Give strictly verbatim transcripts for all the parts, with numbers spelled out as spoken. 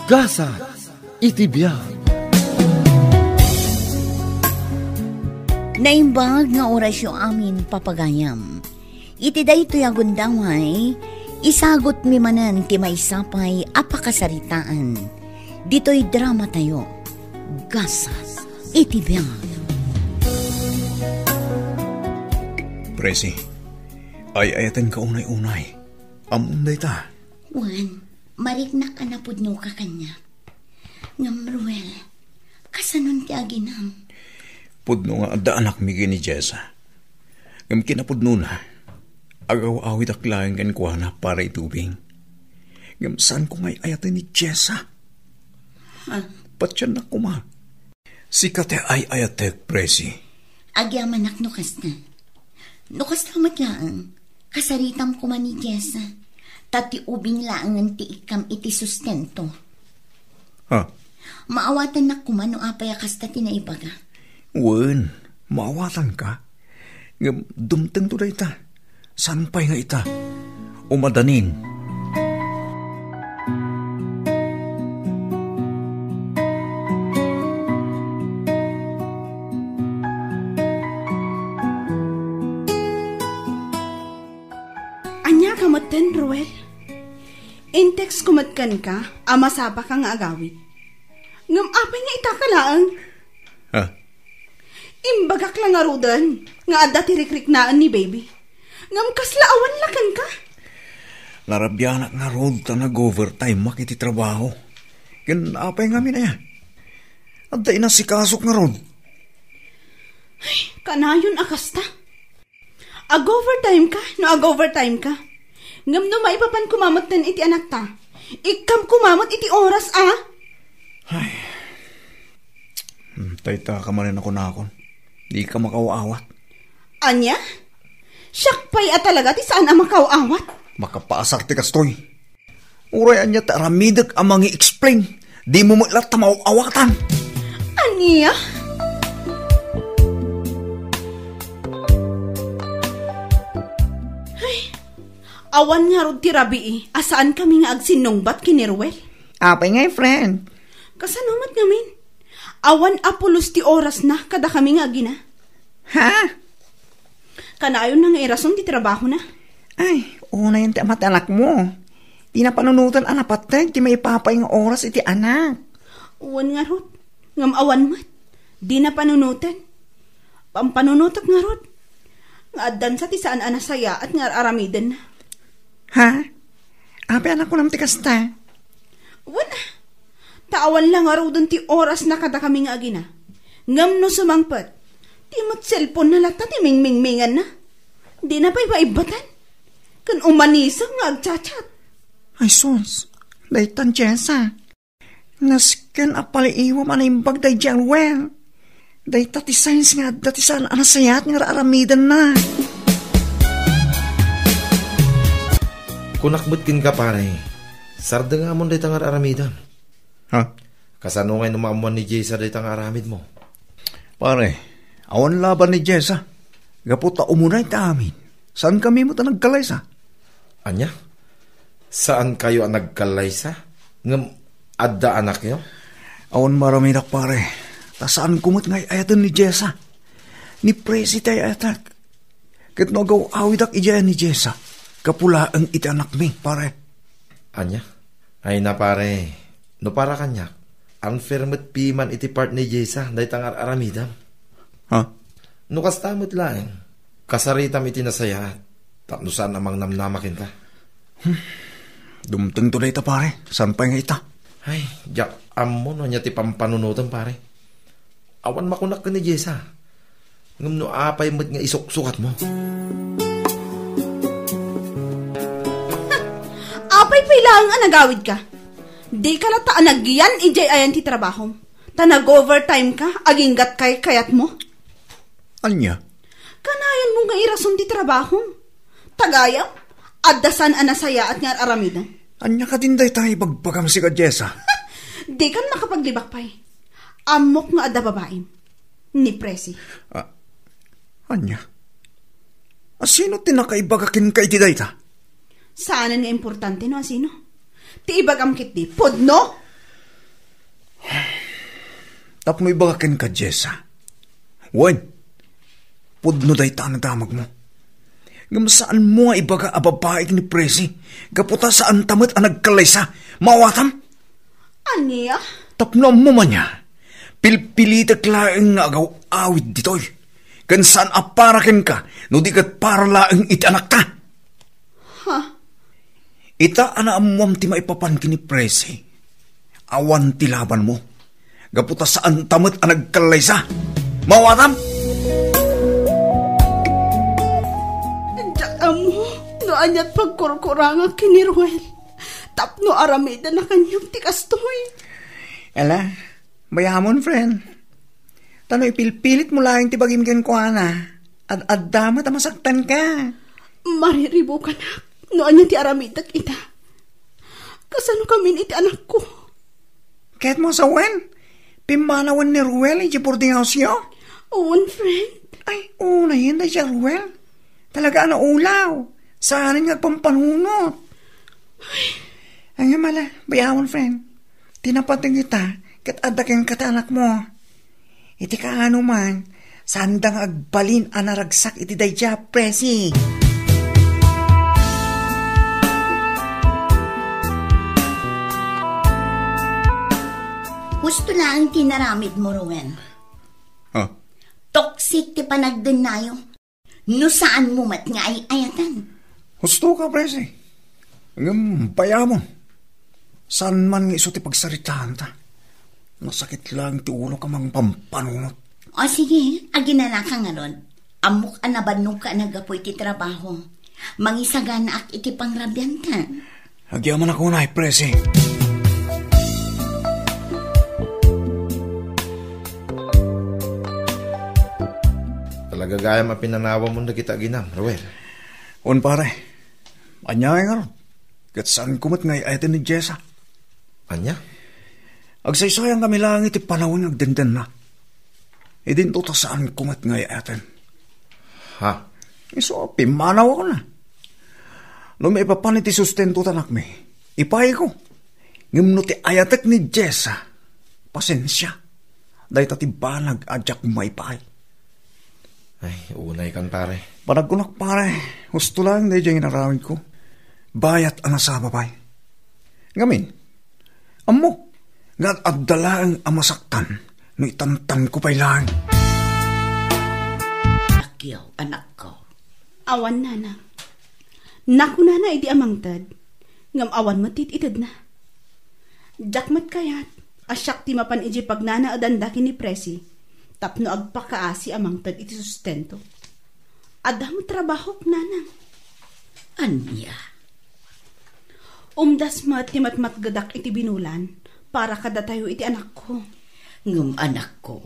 Gasat iti biag. Naimbag nga orasyo amin, papagayam. Iti daytoy a gundaway, isagutmi manen ti maysa pay a pakasaritaan. Ditoy dramatayo, Gasat iti biag. Presi, ay-ayatenka unay-unay. Ammom dayta. Wen, mariknak a napudnoka kaniak. Ngem, Ruel, kasanon ti aginam? Pudno nga adda anakmi ken ni Jessa. Ngem kinapudnona, agaw-awidak laeng kenkuana para itubing. Ngem saanko nga ay-ayaten ni Jessa. Ha? Patiennak koma. Sika ti ay-ayatek, Presi. Agyamanak no kasta. No kasta met laeng, kasaritam koma ni Jessa. Ta ti ubing laengen ti ikkam iti sustento. Ha? Maawatannak koma no apay a kasta ti naibaga. Wen, maawatanka. Ngem dumtengto dayta. Saan pay nga ita? Umadanin. Ania ka metten, Ruel? In-text ko met kenka a masapaka nga agawid. Ngem apay nga ita ka laeng? Ha? Imbagak la ngaruden nga adda ti rikriknaen ni baby. Ngem kasla awan la kenka? Narabianak ngarud ta nag-overtime-ak iti trabaho. Ken apay ngamin aya? Adda inasikasok ngarud. Ay, kanayon a kasta. Ag-overtime ka no ag-overtime ka. Ngem no maipapan koma metten iti anakta, ikkam koma met iti oras a. Ay. Hmm, dayta ka manen a kunakon. Dika makaawat. Ania? Siak pay a talaga ti saan a makaawat. Makapaasar ti kastoy. Uray ania ti aramidek a mangi-explain, dimo met latta maaw-awatan. Ania? Ay, awan ngarud ti rabii a saankami nga agsinnungbat ken ni Ruel. Apay ngay, friend? Kasano met ngamin? Awan a pulos ti orasna kadakami nga agina. Ha? Kanayonna nga irason ti trabahona. Ay, unayen ti ama ti anakmo. Dina panunoten a napateg ti maipapay nga oras iti anak. Wen ngarud, ngem awan met. Dina panunoten. Pampanunotek ngarud. Nga addansa ti saan a nasayaat nga ar-aramidenna. Ha? Apay a nakunam ti kasta? Wen, ta awan la ngaruden ti orasna kadakami nga agina. Ngem no sumangpet, ti met cellphone-na latta ti mingmingminganna. Dina pay maibbatan. Ken umanisem nga agchat-chat. Ay sus, daytan Jessa. Nasken a paliiwam a naimbag daydiay a Ruel. Dayta ti signs nga adda ti saan a nasayaat nga ar-aramidenna. Kunak met kenka, pare, sardengamon dayta nga ar-aramidem. Ha? Kasano ngay no maammoan ni Jessa dayta nga aramidmo? Pare, awan laban ni Jessa. Gapu ta umunay ti amin. Saankami met a nagkallaysa. Ania? Saankayo a nagkallaysa? Ngem adda anakyo? Awan maaramidak, pare. Ta saanko met nga ay-ayaten ni Jessa. Ni Presi ti ay-ayatek. Ket no agaw-awidak idiay ni Jessa, gapu laeng iti anakmi, pare. Ania? Ay na, pare. No para kaniak, unfair met piman iti part ni Jessa dayta nga ar-aramidem. Ha? No kasta met laeng, kasaritam iti nasayaat, tapno saan a mangnamnama kenka. Hmm. Dumtengto dayta, pare. Saan pay nga ita? Ay, diak ammo no ania ti pampanunotem, pare. Awan makunak ken ni Jessa. Ngem no apay met nga isuksukatmo? Apay pay laeng a nagawidka? Dika latta a nagyan idiay ayan ti trabahom. Ta nag-overtime ka, aginggat kaykayatmo. Ania? Kanayonmo nga irason ti trabahom. Tagayam, adda saan a nasayaat nga ar-aramidem. Ania kadin dayta ibagbagam sika, Jessa? Dikan makapaglibak pay. Ammok nga adda babaim. Ni Presi. Ah, ania? Asino ti nakaibaga kenka iti dayta? Saanen nga importante no asino. Ti ibagam ketdi, pudno! Tapno ibaga kenka, Jessa. Wen, pudno dayta a nadamagmo. Ngem saanmo nga ibaga a babaek ni Presi, gapu ta saanta met a nagkallaysa. Maawatam? Ania? Tapno ammom ania, pilpilitek laeng nga agaw-awid ditoy. Ken saan a para kenka, no di ket para laeng iti anakta. Ha? Ita a naammoam ti maipapan ken ni Presi, awan ti labanmo. Gapu ta saanta met a nagkallaysa. Maawatam? Diak ammo no aniat pagkurkurangak ken ni Ruel. Tapno aramidennakon ti kastoy. Ala, bayamon, friend. Ta no ipilpilitmo laeng ti bagim kenkuana, ad-adda met a masaktanka. Mariribukanak no ania ti aramidek ita. Kasano kamin iti anakko? Ket mo sawen, pimmanawen ni Ruel iti boarding house-yo? Wen, friend. Ay, unayen dayta Ruel. Talaga a naulaw. Saanen nga agpampanunot. Ay, ay, mala, bayamon, friend. Ti napateng ita, ket adda kenka ti anakmo. Iti kaano man, saanda nga agbalin a naragsak iti dayta, Presi. Husto laeng ti naramidmo, Ruel. Ah. Toxic ti panagdennayo. No saanmo met nga ay-ayaten. Husto ka, Presi. Ngem bayamon. Saan man nga isu ti pagsaritaanta. Nasakit laeng ti ulok a mangpampanunot. O sige, aginanaka ngarud. Ammok a nabannogka a naggapu iti trabaho. Mangisaganaak iti pangrabianta. Agyamanak unay, Presi. Talaga gayam a pinanawamon dagiti aginam, Ruel. Wen, pare. Ania ngay ngarud? Ket saanko met nga ay-ayaten ni Jessa. Ania? Agsaysayankami laeng iti panawen nga agdendenna. Idinto ta saanko met nga ay-ayaten. Ha? Isu, pimmanawakon. No maipapan iti sustento ti anakmi, ipaayko. Ngem no ti ayatek ni Jessa, pasensia. Dayta ti banag a diak maipaay. Ay, unay kan, pare. Panagkunak, pare, husto laeng daydiay nga inaramidko. Bayat a nasaba pay. Ngamin, ammok nga ad-adda laeng a masaktan no itantanko pay laeng. Akyo, anakko. Awan, nanang. Nakunana idi a mangted, ngem awan met ti it-itedna. Diak met kayat a siak ti mapan idiay pagnanaedan da ken ni Presi tapno agpakaasi a mangted iti sustento. Adda met trabahok, nanang. Ania? Umdas met ti matmatgedak iti binulan para kadatayo iti anakko. Ngem anakko,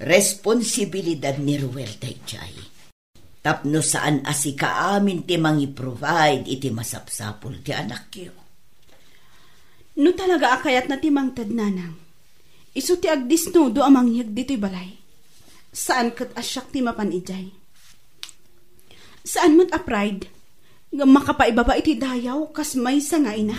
responsibilidad ni Ruel daydiay. Tapno saan a sika amin ti mangi-provide iti masapsapul ti anakyo. No talaga a kayatna ti mangted, nanang, isu ti agdisnudo a mangyeg ditoy balay. Saan ket a siak ti mapan idiay. Saan met a pride nga makapaibaba iti dayaw kas maysa nga ina.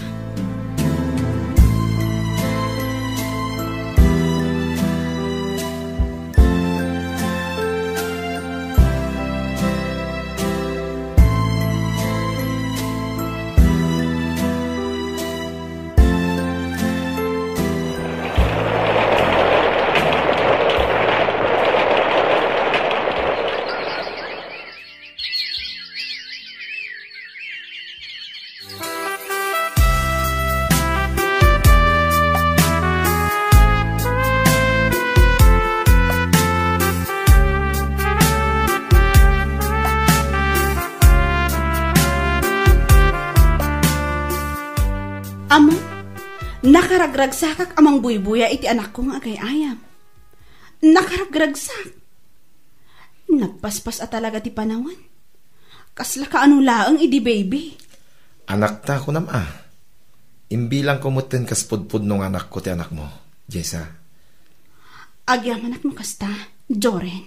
Ama, nakaragragsakak a mangbuybuya iti anakko nga agay-ayam. Nakaragragsak. Nagpaspas a talaga ti panawen. Kasla kaano laeng idi baby. Anakta, kunam a. Imbilangko metten kas pudpudno nga anakko ti anakmo, Jessa. Agyamanak no kasta, Joren.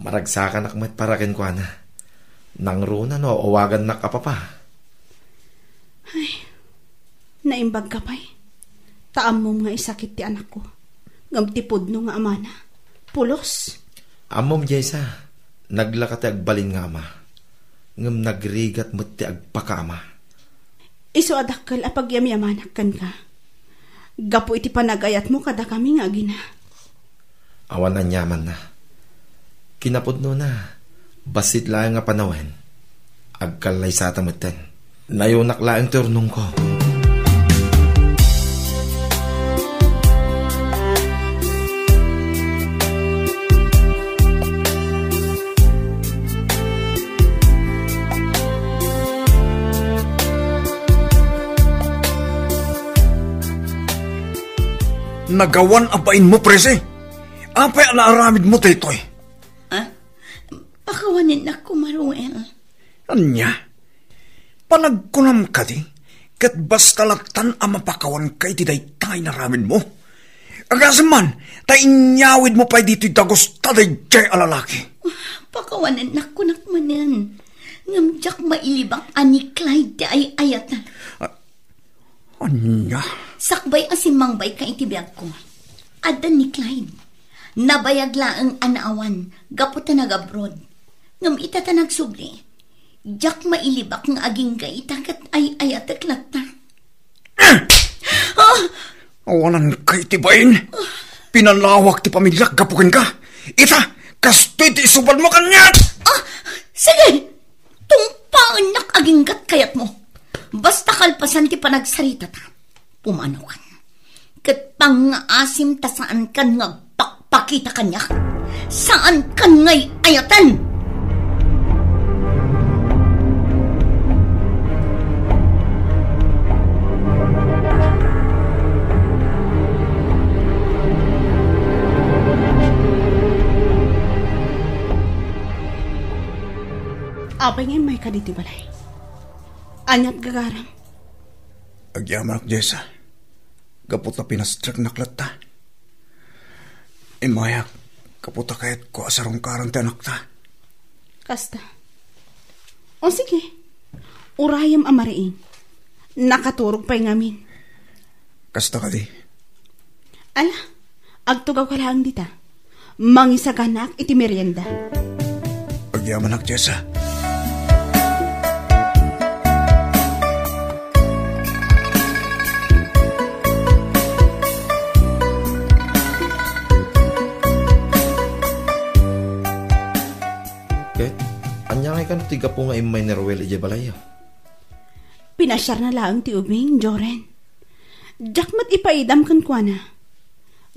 Maragsakanak met para kenkuana. Nangruna no awagannak a papa. Ay, naimbagka pay. Ta ammom nga isakit ti anakko. Ngem ti pudno nga amana, pulos. Ammom, Jessa, naglaka ti agbalin nga ama, ngem nagrigat met ti agpakaama. Isu a dakkel a pagyamyamanak kenka, gapu iti panagayatmo kadakami nga agina. Awan aniamanna. Kinapudnona, bassit laeng a panawen, agkallaysata metten. Nayonak laeng ti urnongko. Nagawan a bainmo, Presi. Apay a naaramidmo daytoy? Ah? Pakawanennak koma, Ruel. Ania? Panagkunam kadi, ket basta lattan a mapakawanka iti dayta nga inaramidmo? Agasem man, ta inyawidmo pay ditoy dagus ta daydiay a lalaki. Pakawanennak kunak manen. Ngem diak mailibak a ni Clyde ti ay-ayatan. Ah, Ania? Sakbay a simmangbayka iti biagko, adda ni Clyde. Nabayag laeng a naawan gapu ta nag-abroad. Ngem ita ta nagsubli, diak mailibak nga agingga ita ket ay-ayatek latta. Ah! Awananka iti bain. Pinalawak ti pamiliak gapu kenka. Ita, kastoy ti isubadmo kaniak. Ah, sige! Tungpaennak aginggat kayatmo. Basta kalpasan ti panagsaritata, pumanokan. Ket pangngaasim ta saankan nga agpakpakita kaniak. Saankan nga ay-ayatan. Apay nga immayka ditoy balay? Aniat gagaram? Agyamanak, Jessa. Gapu ta pinastreknak latta. Immayak, gapu ta kayatko a sarungkaran ti anakta. Kasta. O sige, urayem a mariing. Nakaturog pay ngamin. Kasta kadi. Ala, agtugawka laeng dita. Mangisaganaak iti merienda. Agyamanak, Jessa. Ket, ania ngay kano ti gapu nga immay ni Ruel idiay balayyo? Pinasiarna laeng ti ubing, Joren. Diak met ipaidam kenkuana.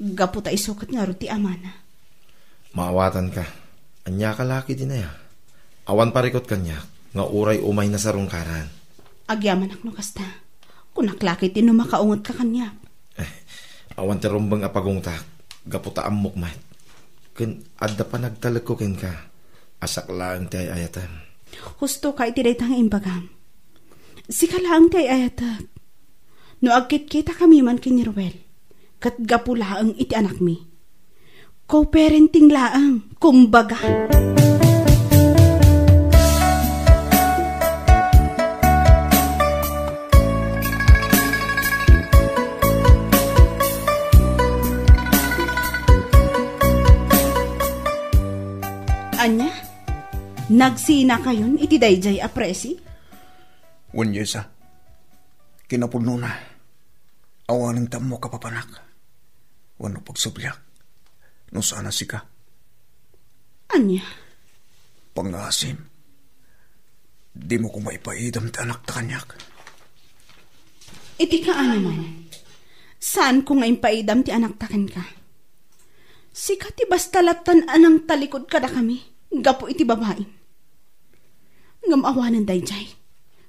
Gapu ta isu ket ngarud ti amana. Maawatanka. Ania ka la ketdin aya? Awan parikut kaniak nga uray umayna sarungkaran. Agyamanak no kasta. Kunak la ketdi no makaungetka kaniak. Eh, awan ti rumbeng a pagungtak, gapu ta ammok met. Ken adda panagtalekko kenka, a siak laeng ti ay-ayatem. Husto ka iti dayta nga imbagam. Sika laeng ti ay-ayatek. No agkitkitakami man ken ni Ruel, ket gapu laeng iti anakmi. Co-parenting laeng, kumbaga. Ania? Nagsinakayon iti daydiay a presi? Wen, Jessa. Kinapudnona, awanen ti ammok a papanak wenno pagsubliak no saan a sika. Ania? Pangngaasim, dimo koma ipaidam ti anakta kaniak. Iti kaano man, saanko nga impaidam ti anakta kenka. Sika ti basta lattan a nangtalikod kadakami gapu iti babaim. Ngem awanen daydiay,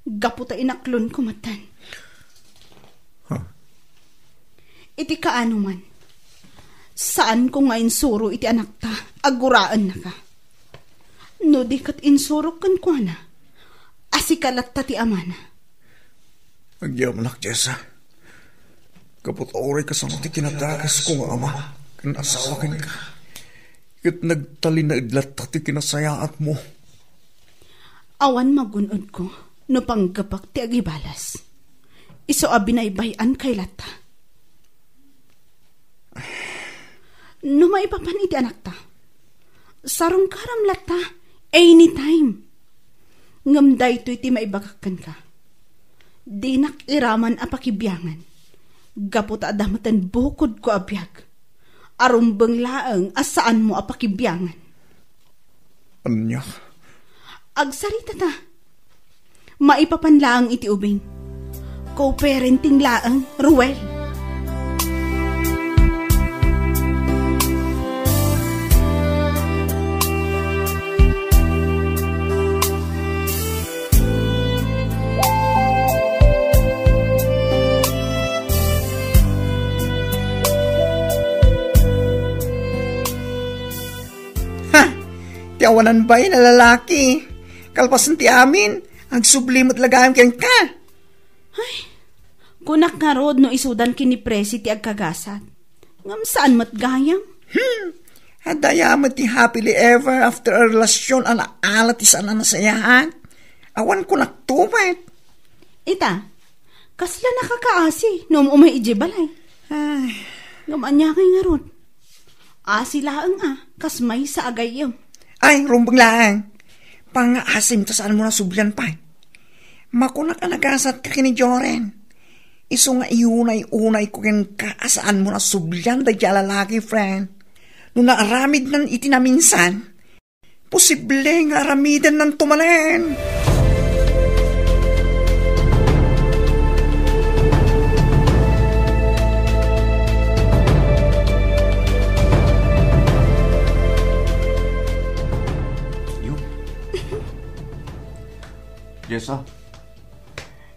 gapu ta inaklonko metten. Huh? Iti kaano man, saanko nga insuro iti anakta a guraennaka. No di ket insurok kenkuana a sika latta ti amana. Agyamanak, Jessa. Gapu ta uray kasano ti kinadakesko nga ama ken asawa kenka, ket nagtalinaed latta ti kinasayaatmo. Awan magun-odko no panggapak ti agibalas. Isu a binaybay-an kay latta. No maipapan iti anakta, sarungkaram latta anytime. Ngem daytoy ti maibagak kenka. Dinak iraman a pakibiangan, gapu ta adda metten bukodko a biag. Arumbeng laeng a saanmo a pakibiangan. Ania? Agsaritata. Maipapan laeng iti ubing. Co-parenting laeng, Ruel. Ha! Ti awanan bain a lalaki. Kalpasen ti amin, agsubli met la gayam kenka. Ay, kunak ngarud no isudan ken ni Presi ti agkagasat. Ngem saan met gayam. Hmm. Adda met ti happily ever after a relasyon a naala ti saan a nasayaat. Awan kunak tumet. Ita, kasla nakakaasi no umay idiay balay. Ay. Ngem ania ngay ngarud? Asi laeng a, kas maysa a gayyem. Ay, rumbeng laeng. Pangaasim ta saanmo nasublian pay. Makunak a nagasatka ken ni Joren. Isu nga iunay-unayko kenka a saanmo nasublian daydiay a lalaki, friend. No naaramidnan iti naminsan, posible nga aramidennanto manen. Yun. Jessa,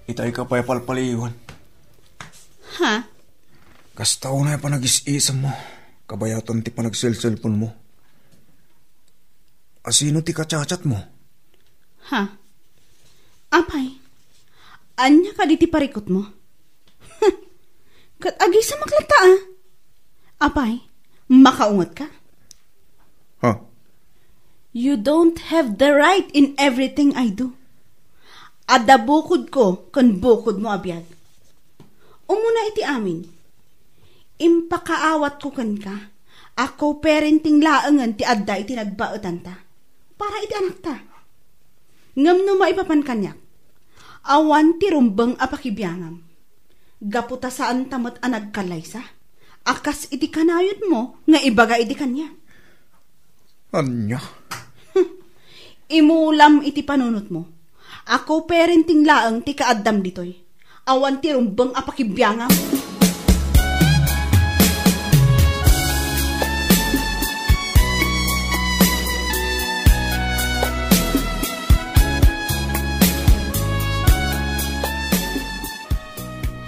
itay ka pay palpaliwan. Ha? Kasta unay a panagis-isemmo, kabayatan ti panagselselponmo. Asino ti kachatchatmo? Ha? Apay, ania kadi ti parikutmo? Ket agisamak latta a. Apay, makaungetka? Ha? You don't have the right in everything I do. Adda bukodko ken bukodmo a biag. Umuna iti amin, impakaawatko kenka a co-parenting laengen ti adda iti nagbaetanta para iti anakta. Ngem no maipapan kaniak, awan ti rumbeng a pakibiangam. Gapu ta saanta met a nagkallaysa a kas iti kanayonmo nga ibaga idi kaniak. Ania? Imulam iti panunotmo. A co-parenting laeng ti kaaddam ditoy. Awan ti rumbeng a pakibiangam.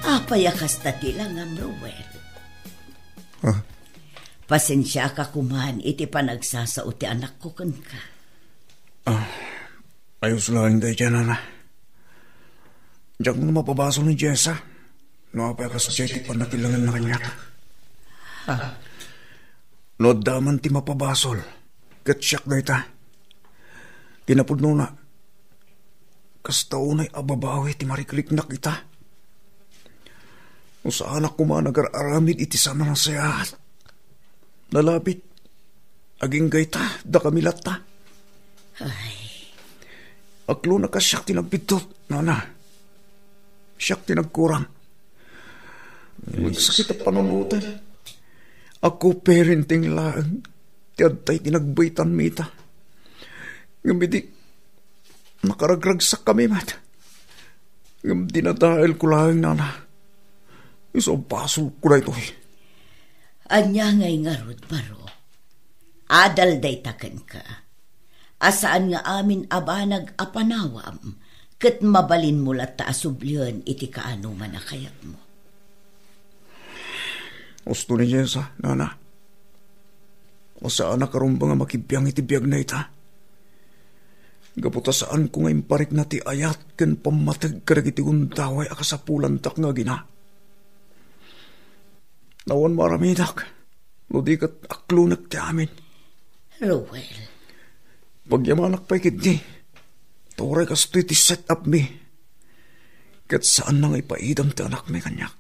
Apay a kasta ti langam, Ruel? Ah. Pasensiaka koman iti panagsasao ti anakko kenka. Ah, ayos laeng daydiay, nana. Diak no mapabasol ni Jessa no apay a kasdiay ti pannakilangenna kaniak. Ah. No adda man ti mapabasol, ket siak dayta. Ti napudnona, kasta unay a babawi ti marikriknak ita. No saanak koma nagar-aramid iti saan a nasayaat, nalabit, agingga ita, dakami latta. Ay. Aklonak a siak ti nagbiddut, nana. Siak ti nagkurang. Ngem sakit a panunoten. A co-parenting laeng ti adda iti nagbaytanmi ita. Ngem idi nakaragragsakkami met, ngem dinadaelko laeng, nana. Isu a basolko daytoy. Ania ngay ngarud, baro? Adal dayta kenka. A saan nga amin a banag a panawam, ket mabalinmo latta a sublien iti kaanoman a kayatmo. Husto ni Jessa, nana. Saanak a rumbeng a makibiang iti biagna ita. Gapu ta saanko nga imparikna ti ayat ken pammateg kadagiti gundaway a kasapulandak nga agina. Awan maaramidak no di ket aklonek ti amin. Ruel. Pagyamanak pay ketdi ta uray kastoy ti set-up mi, ket saanna nga ipaidam ti anakmi kaniak.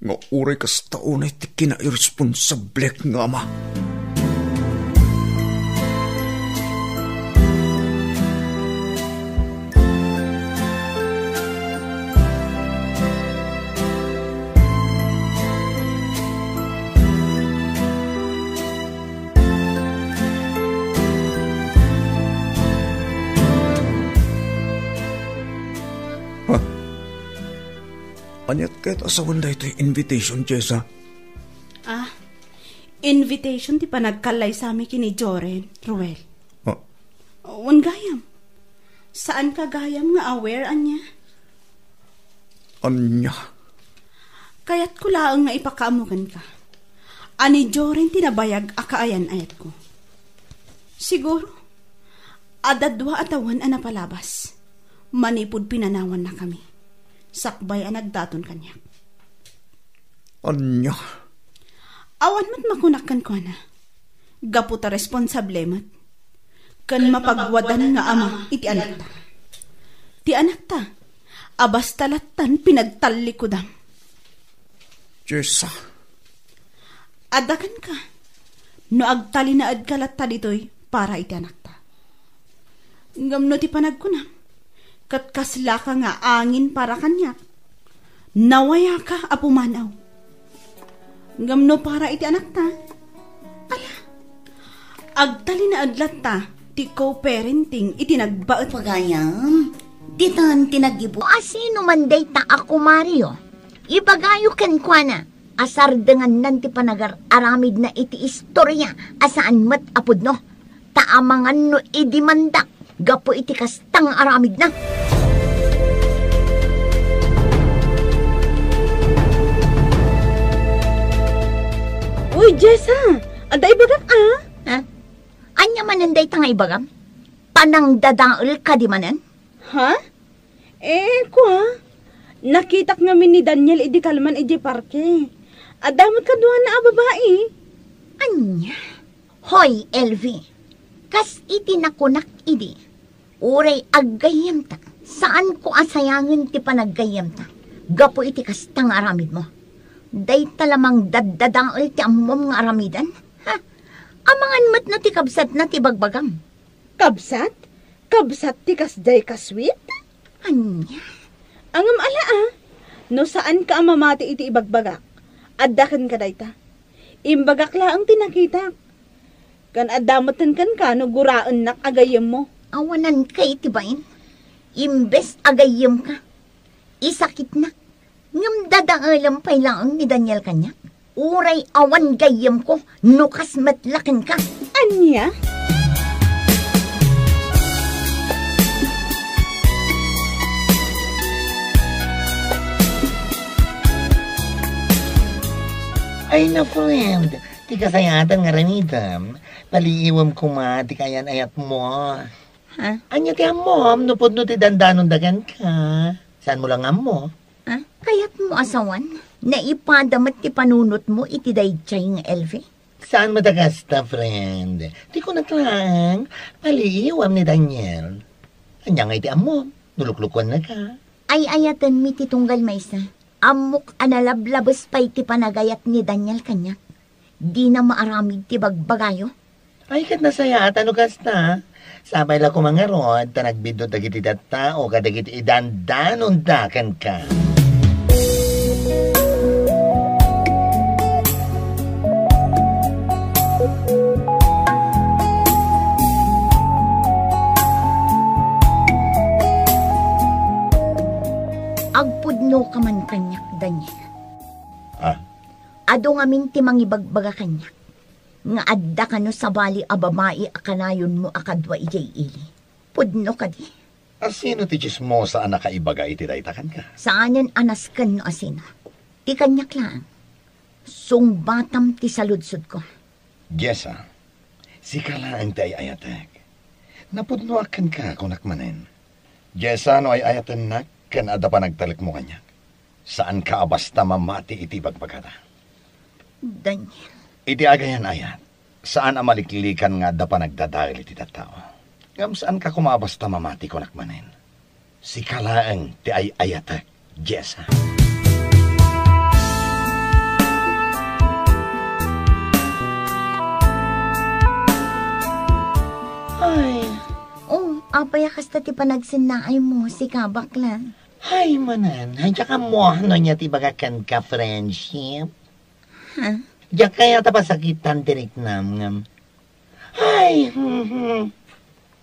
nga uray kasta unay ti kinairresponsablek nga ama. Ha? Aniat kayat a sawen daytoy invitation, Jessa? Ah, invitation ti panagkallaysami ken ni Joren, Ruel. Ah. Wen gayam. Saanka gayam nga aware, ania? Ania? Kayatko laeng nga ipakaammo kenka a ni Joren ti nabayag a kaayan-ayatko. Siguro, adda dua a tawen a napalabas manipud pinanawannakami, sakbay a nagdaton kaniak. Ania? Awan met makunak kenkuana, gapu ta responsable met ken mapagwadan nga ama iti anakta. Ti anakta a basta lattan pinagtallikudam. Jessa. Adda kenka, no agtalinaedka latta ditoy para iti anakta. Ngem no ti panagkunam, ket kaslaka nga angin para kaniak, nawayaka a pumanaw. Ngem no para iti anakta, ala, agtalinaed latta ti co-parenting iti nagbaet. Pagayam, ditan ti nagibu-, asino man dayta a kumario? Ibagayo kenkuana a sardengannan ti panagar-aramidna iti istoria a saan met a pudno. Ta amangan no idimandak gapu iti kasta nga aramidna. Uy, Jessa! Adda ibagak, a? Ha? Ania manen dayta nga ibagam? Panangdadael kadi manen? Ha? Eh, kua, nakitak ngamin ni Daniel idi kalman idiay parke. Adda met kaduana a babai. Ania? Hoy, Elvie, kas iti nakunak idi, uray aggayyemta, saanko a sayangen ti panaggayyemta gapu iti kasta nga aramidmo. Dayta la mangdaddadael ti ammom nga aramiden? Ha? Amangan met no ti kabsatna ti bagbagam. Kabsat? Kabsat ti kasdiay kasweet? Ania? Ngem ala a, no saanka a mamati iti ibagbagak, adda kenka dayta. Imbagak laeng ti nakitak. Ken adda metten kenka no guraennak a gayyemmo. Awananka iti bain. Imbes a gayyemka, isakitnak. Ngem dadaelem pay laeng ni Daniel kaniak. Uray awan gayyemko no kas met la kenka. Ania? Ay na, friend, ti kasayaatan nga aramidem, paliiwem koma ti kaayan-ayatmo. Ha? Ania ti ammom no pudno ti dandanonda kenka? Saanmo la nga ammo? Ah, kayatmo a sawen? Naipada met ti panunotmo iti daydiay nga Elvie? Saan met a kasta, friend. Ti kunak laeng, paliiwem ni Daniel. Ania ngay ti ammom no luklukuennaka? Ay-ayatenmi ti tunggal maysa. Ammok a nalablabes pay ti panagayat ni Daniel kaniak. Dina maaramid ti bagbagayo. Ay, ket nasayaat no kasta. Sapay la koma ngarud ta nagbiddut dagiti tattao kadagiti idandanonda kenka. Agpudnoka man kaniak, Daniel. Ah? Adu ngamin ti mangibagbaga kaniak nga adda kano sabali a babai a kanayonmo a kadua idiay ili. Pudno kadi? Asino ti tsismosa a nakaibaga iti dayta kenka? Saanen a nasken no asino. Ti kaniak laeng. Sungbatam ti saludsodko. Jessa, sika laeng ti ay-ayatek. Napudnoak kenka, kunak manen. Jessa, no ay-ayatennak ken adda panagtalekmo kaniak, saanka a basta mamati iti ibagbagada. Daniel. Iti agayan-ayat, saan a maliklikan nga adda panagdadael iti tattao. Ngem saanka koma a basta mamati, kunak manen. Sika laeng ti ay-ayatek, Jessa. Apay a kasta ti panagsennaaymo, sika, bakla? Ay, manen, ay, diak ammo no ania ti ibagak kenka, friendship. Ha? Diak kayat a pasakitan ti riknam, ngem. Ay, hmm, hmm.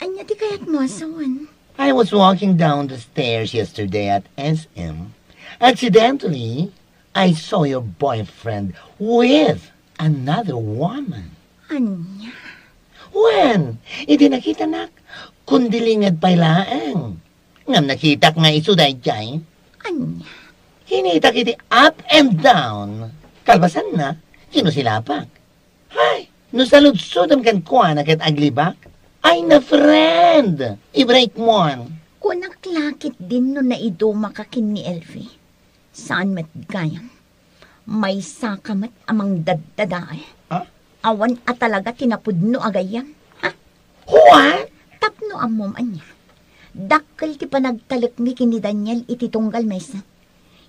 Ania ti kayatmo a sawen? I was walking down the stairs yesterday at S M. Accidentally, I saw your boyfriend with another woman. Ania? Wen, idi nakitanak, kundi linged pay laeng. Ngem nakitak nga isu daydiay. Ania? Kinitak iti up and down. Kalpasanna, kinusilapak. Hay, no saludsodem kenkuana ket aglibak, ay na friend, i-break mon. Kunak la ketdin no naidumaka ken ni Elfie. Saan met gayam. Maysaka met a mangdaddadael. Ha? Awan a talaga ti napudno a gayyem. Ha? Juan? Tapno ammom ania. Dakkel ti panagtalekmi ken ni Daniel iti tunggal maysa.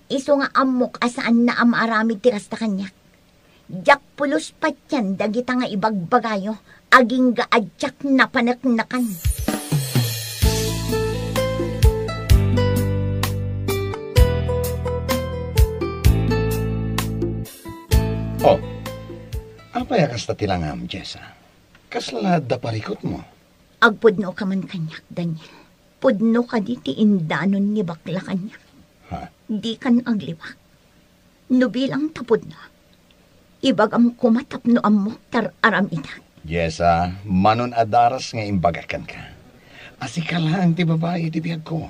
Isu nga ammok a saanna a maaramid ti kasta kaniak. Diak pulos patien dagita nga ibagbagayo, agingga a diak napaneknekan. Oh, apay a kasta ti langam, Jessa? Kasla adda parikutmo? Agpudnoka man kaniak, Daniel. Pudno kadi ti indanon ni bakla kaniak? Ha? Dikan aglibak. No bilang ta pudno, ibagam koma tapno ammok ti ar-aramidak. Jessa, manon a daras nga imbagak kenka a sika laeng ti babai iti biagko.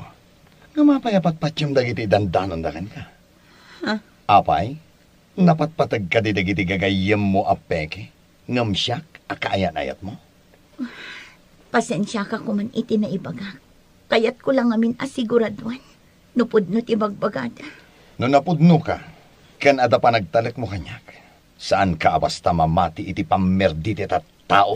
Ngem apay a patpatiem dagiti dandanonda kenka? Ha? Apay, napatpateg kadi dagiti gagayyemmo a peke? Ngem siak a kaayat-ayatmo? Pasensiaka koman iti naibagak. Kayatko la ngamin a siguraduan no pudno ti bagbagada. No napudnoka, ken adda panagtalekmo kaniak, saanka a basta mamati iti pammerdi ti tattao.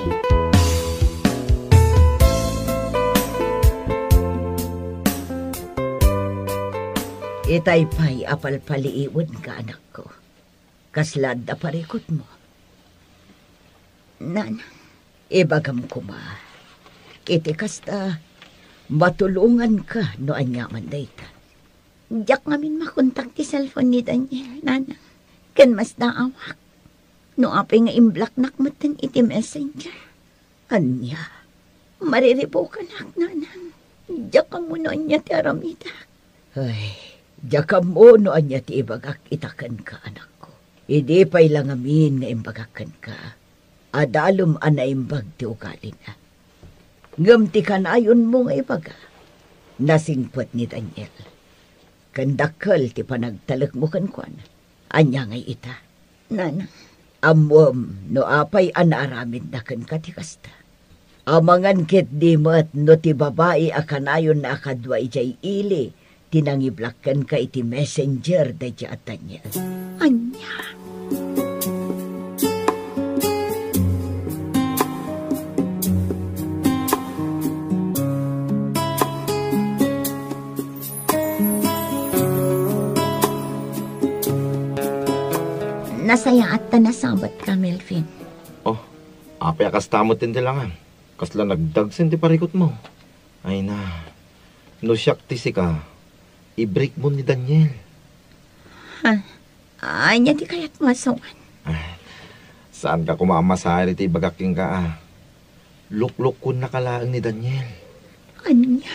Itay pay a palpaliiwenka, anakko. Kasla adda parikutmo? Nanang, ibagam koma, iti kasta, matulonganka no ania man dayta. Diak ngamin makontak ti cellphone ni Daniel, Nanang, ken masdaawak. No apay nga imblocknak metten iti messenger. Ania? Mariribukanak, Nanang. Diak ammo no ania ti aramidak. Ay, diak ammo no ania ti ibagak ita kenka, anakko. Idi pay la ngamin nga imbagak kenka, adalem a naimbag ti ugalina. Ngem ti kanayonmo nga ibaga, nasingpet ni Daniel. Ken dakkel ti panagtalekmo kenkuana. Ania ngay ita? Nanang. Ammom no apay a naaramidna kenka ti kasta. Amangan ketdi met no ti babai a kanayonna a kadua idiay ili ti nangiblock kenka iti messenger daydiay a Daniel. Ania? Nasayaat ta nasabatka, Melvin. Oh, apay a kasta met ti langam? Kasla nagdagsen ti parikutmo. Ay na, no siak ti sika, i-break mo ni Daniel. Ha? Ania ti kayatmo a sawen? Ah, saanka koma a masaer iti ibagak kenka, a. Luklukkonnaka laeng ni Daniel. Ania?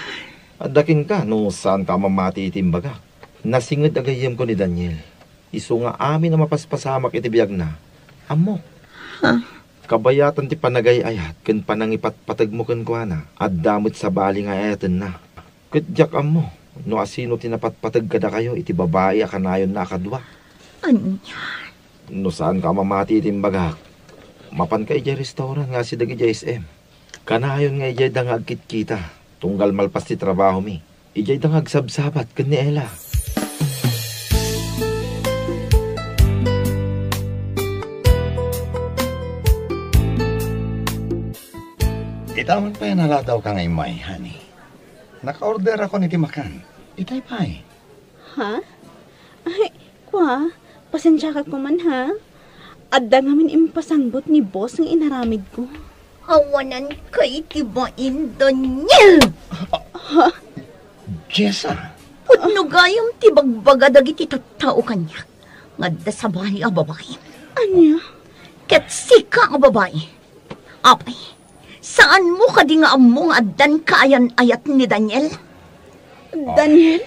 Adda kenka no saanka a mamati iti imbagak. Nasinged a gayyemko ni Daniel. Isu nga amin a mapaspasamak iti biagna, ammok. Ha? Kabayatan ti panagay-ayat ken panangipatpategmo kenkuana, adda met sabali nga ayatenna. Ket diak ammo no asino ti napatpateg kadakayo iti babai a kanayonna a kadua. Ania? No saanka a mamati iti imbagak, mapanka idiay restaurant nga asideg idiay S M. Kanayon nga idiayda nga agkitkita, tunggal malpas ti trabahomi. Idiayda nga agsabsabat ken ni Ella. Ita man pay a naladawka nga immay, honey. Naka-orderakon iti makan. Itay pay. Ha? Ay, kua, pasensiaka koman, ha? Adda ngamin impasanggot ni boss nga inaramidko. Awanan kay ti bain, Daniel! Jessa! Pudno gayam ti bagbaga dagiti tattao kaniak nga adda sabali a babai. Ania? Ket sika a babai. Apay, saanmo kadi nga ammo nga addan kaayan-ayat ni Daniel? Daniel?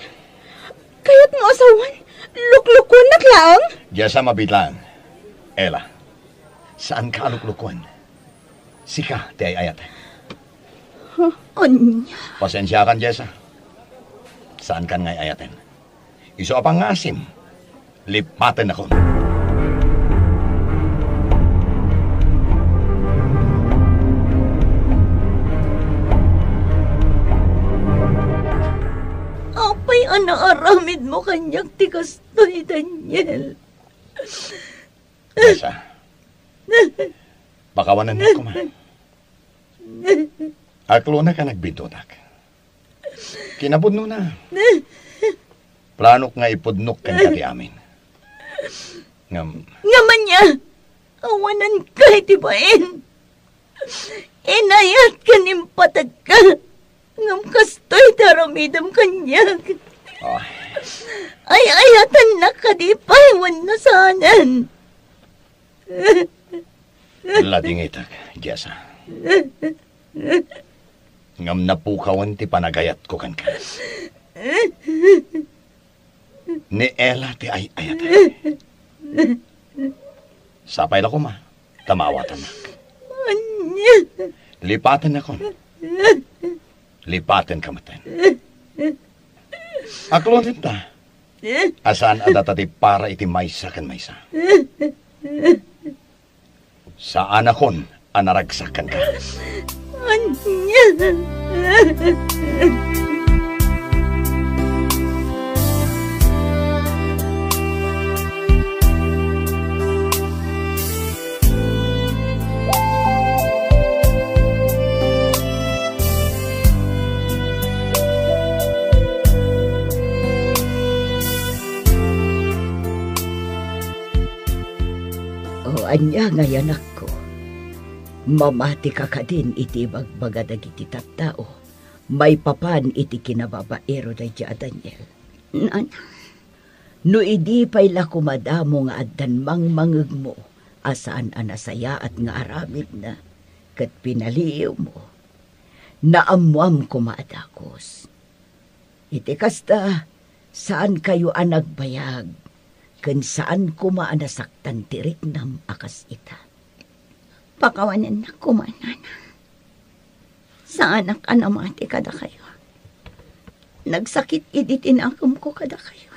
Kayat nga asawan? Luklukuennak laeng? Jessa, mabiit laeng. Ella, saanka a luklukuan. Sika ti ay-ayaten. Ania? Pasensiakan, Jessa. Saankan nga ay-ayaten. Isu a pangngasim, lipatennakon. Apay a naaramidmo kaniak ti kastoy, Daniel? Jessa, pakawanennak koma. Aklonak a nagbiddutak. Kinapudnona, planok nga ipudnok kenka ti amin. Ngem, ngem ania, awanan kay ti bain. Inayat ken impategka. Ngem kastoy ti aramidem kaniak. Ay. Ay-ayatennak kadi pay wenno saanen? Ladingitek, Jessa. Ngem napukawen ti panagayatko kenka. Ni Ella ti ay-ayatek. Sapay la koma ta maawatannak. Ania? Lipatennakon. Lipatenka metten. Aklonenta a saan a data ti para iti maysa ken maysa. Saanakon a naragsak kenka. Ania? O, ania ngay, anakko? Mamatika kadin iti ibagbaga dagiti tattao maipapan iti kinababaero daydi a Daniel? Nana, no idi pay la koma damo nga addan mangmangegmo a saan a nasayaat nga aramidna ket pinaliiwmo, naammoam koma a dakes. Iti kasta, saankayo a nagbayag, ken saan koma a nasaktan ti riknam a kas ita. Pakawanennak koma, nana. Saanak a namati kadakayo. Nagsakit idi tinakemko kadakayo.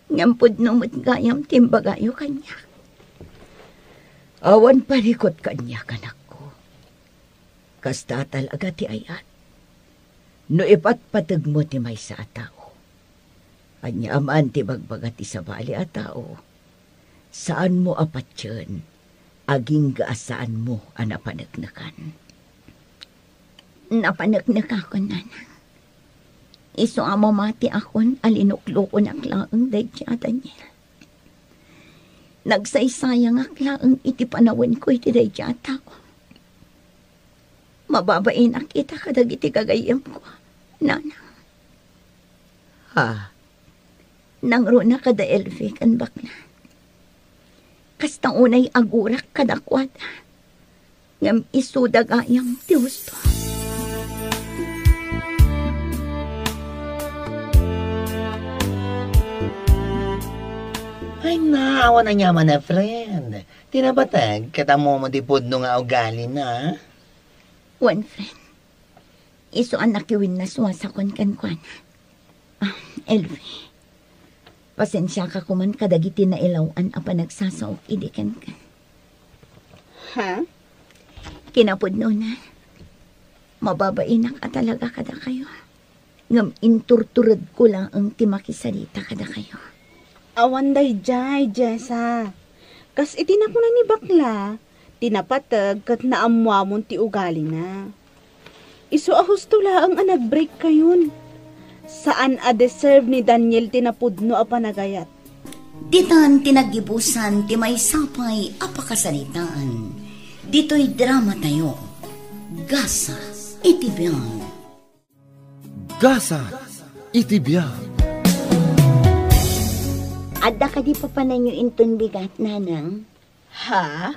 Ngem pudno met gayam ti imbagayo kaniak. Awan parikut kaniak, anakko. Kasta talaga ti ayat. No ipatpategmo ti maysa a tao, ania man ti bagbaga ti sabali a tao, saanmo a patien, agingga a saanmo a napaneknekan. Napaneknekakon, nana. Isu a mamatiakon a linuklokonak laeng daydi a Daniel. Nagsaysayangak laeng iti panawenko iti daydi a tao. Mababainak ita kadagiti gagayyemko, nana. Ha? Nangruna kada Elfie ken bakla. Kasta unay agurak kadakuada. Ngem isuda gayam ti husto. Ay, na, awan aniaman a friend. Ti napateg, ket ammo ti pudno nga ugalina. Wen, friend. Isu a nakiwinnaswasakon kenkuana. Ah, Elfie, pasensiaka koman kadagiti nailaw-an a panagsasaok idi kenka. Ha? Kinapudnona, mababainak a talaga kadakayo. Ngem inturturedko laeng ti makisarita kadakayo. Awan daydiay, Jessa. Kas iti nakuna ni bakla, ti napateg ket naammoamon ti ugalina. Isu a husto laeng a nag-break kayon. Saan a deserve ni Daniel ti napudno a panagayat. Ditan ti naggibusan ti maysa pay a pakasaritaan. Ditoy drama tayo, Gasat iti Biag. Gasat iti Biag. Adda kadi papananyo inton bigat, Nanang? Ha?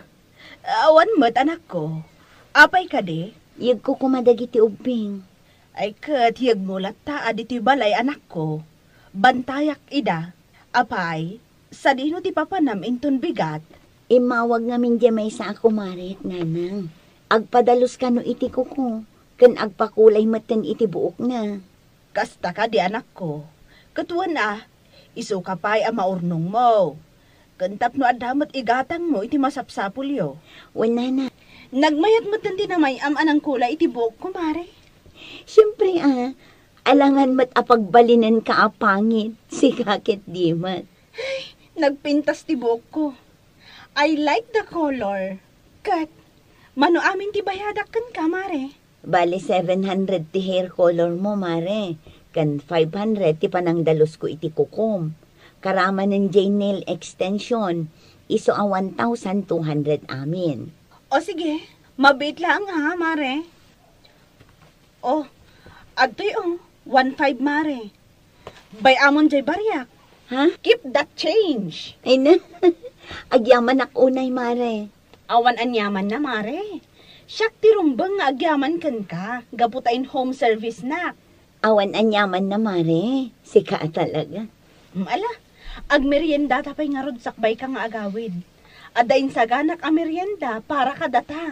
Awan met, anakko. Apay kadi? Yegko koma dagiti ubbing. Ay ket yegmo latta a ditoy balay, anakko. Bantayak ida. Apay, sadino ti papanam inton bigat? Immawag ngamin diay maysa a kumaret, Nanang. Agpadalus kano iti kuko, ken agpakulay metten iti buokna. Kasta kadi, anakko. Ket wen a, isuka pay a maurnongmo. Ken tapno adda met igatangmo iti masapsapulyo. Wen, Nana. Nagmayat metten ti namay-am a nangkulay iti buokko, Mare. Siempre a, alangan met a pagbalinenka a pangit, sika ket di met. Ay, nagpintas ti buokko. I like the color. Ket, mano amin ti bayadak kenka, Mare? Bali, seven hundred ti hair color mo, Mare, ken five hundred ti panangdalusko iti kukom. Karamanen diay nail extension, isu a one thousand two hundred amin. O sige, mabiit laeng ha, Mare. O, adtoy o, one five, Mare. Bay-amon diay bariak. Ha? Keep that change. Ay na, agyamanak unay, Mare. Awan aniamanna, Mare. Siak ti rumbeng nga agyaman kenka, gapu ta in-home service nak. Awan aniamanna, Mare. Sika a talaga. Mm, ala, agmeriendata pay ngarud sakbayka nga agawid. Adda insaganak a merienda para kadata.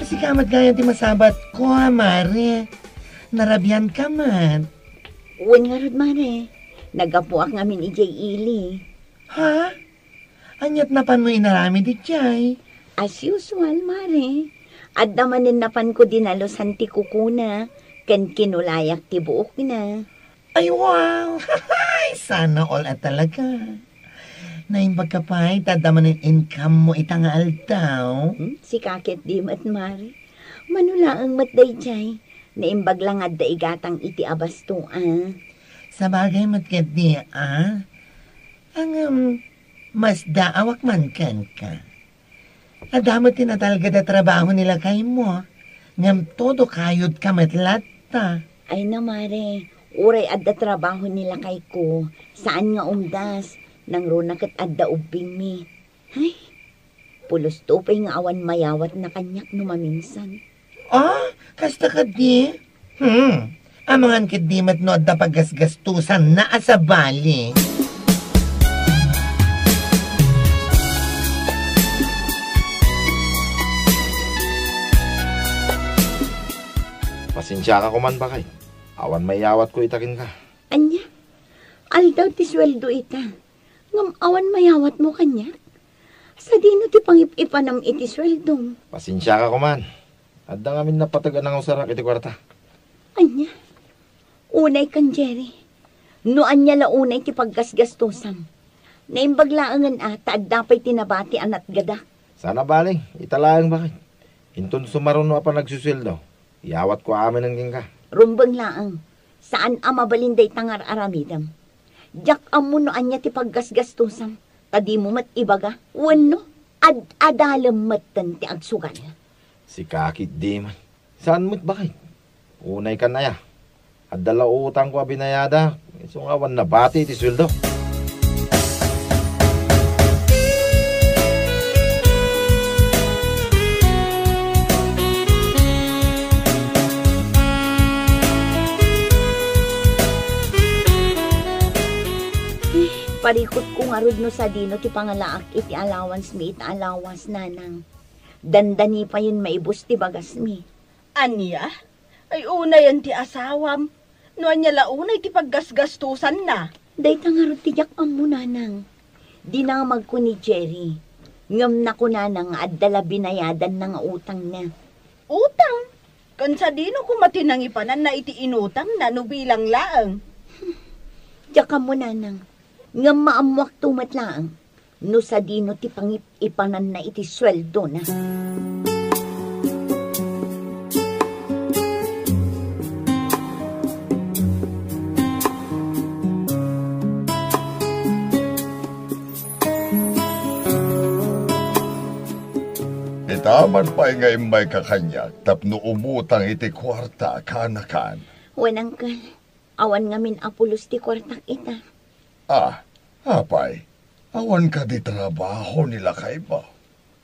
Sika met gayam ti masabatko, a, Mare. Narabianka met. Wen ngarud, Mare. Naggapuak ngamin idiay ili. Ha? Ania't napanmo inaramid idiay? As usual, Mare. Adda manen napanko dinalusan ti kukona, ken kinulayak ti buokna. Ay, wow! Sana all a talaga. Naimbagka pay ta adda manen income mo ita nga aldaw? Hmm? Sika ket di met, Mare. Mano laeng met daydiay. Naimbag la nga adda igatang iti abasto, a. Sabagay met ket di, a. Ngem, masdaawak man kenka. Adda met ti natalged a trabaho ni lakaymo, ngem todo kayodka met latta. Ay na, Mare, uray adda trabaho ni lakayko, saan nga umdas, nangruna ket adda ubbingmi. Ay, pulos to pay nga awan mayawatna kaniak no maminsan. Ah, kasta kadi? Hmm. Amangan ket di met no adda paggasgastusanna a sabali. Pasensiaka koman, baket. Awan mayawatko ita kenka. Ania? Aldaw ti sueldo ita. Ngem awan mayawatmo kaniak? Sadino ti pangip-ipanam iti sueldom? Pasensiaka koman. Adda ngamin napateg a nangusarak iti kuarta. Ania? Unay kan, Jerry. No ania la unay ti paggasgastosam. Naimbag laengen a ta adda pay ti nabati a natgadak. Saan a bale, ita laeng, baket. Inton sumaruno a panagsusueldo, iyawatko aminen kenka. Rumbeng laeng. Saan a mabalin dayta nga ar-aramidem. Diak ammo no ania ti paggasgastosam, ta dimo met ibaga. Wenno, ad-adalem metten ti agsugal. Sika ket di man. Saan met, baket? Unay kan aya. Adda la utangko a binayadak, isu nga awan nabati ti sueldo. Eh, parikutko ngarud no sadino ti pangalaak iti allowance mi ita a lawas, Nanang. Dandani payen maibus ti bagasmi. Ania? Ay, unayen ti asawam. No ania la unay ti paggasgastosanna? Dayta ngarud ti diak ammo, Nanang. Dinamagko ni Jerry. Ngem nakunana nga adda la binayadanna nga utangna. Utang? Ken sadino koma ti nangipananna iti inutangna no bilang laeng? Diak ammo, Nanang. Ngem maammoakto met laeng no sadino ti pangip-ipananna iti sueldona. Amangan pay nga immayka kaniak tapno umutang iti kuarta, kaanakan. Wen, Uncle. Awan ngamin a pulos ti kuartak ita. Ah, apay, awan kadi trabaho ni lakaymo?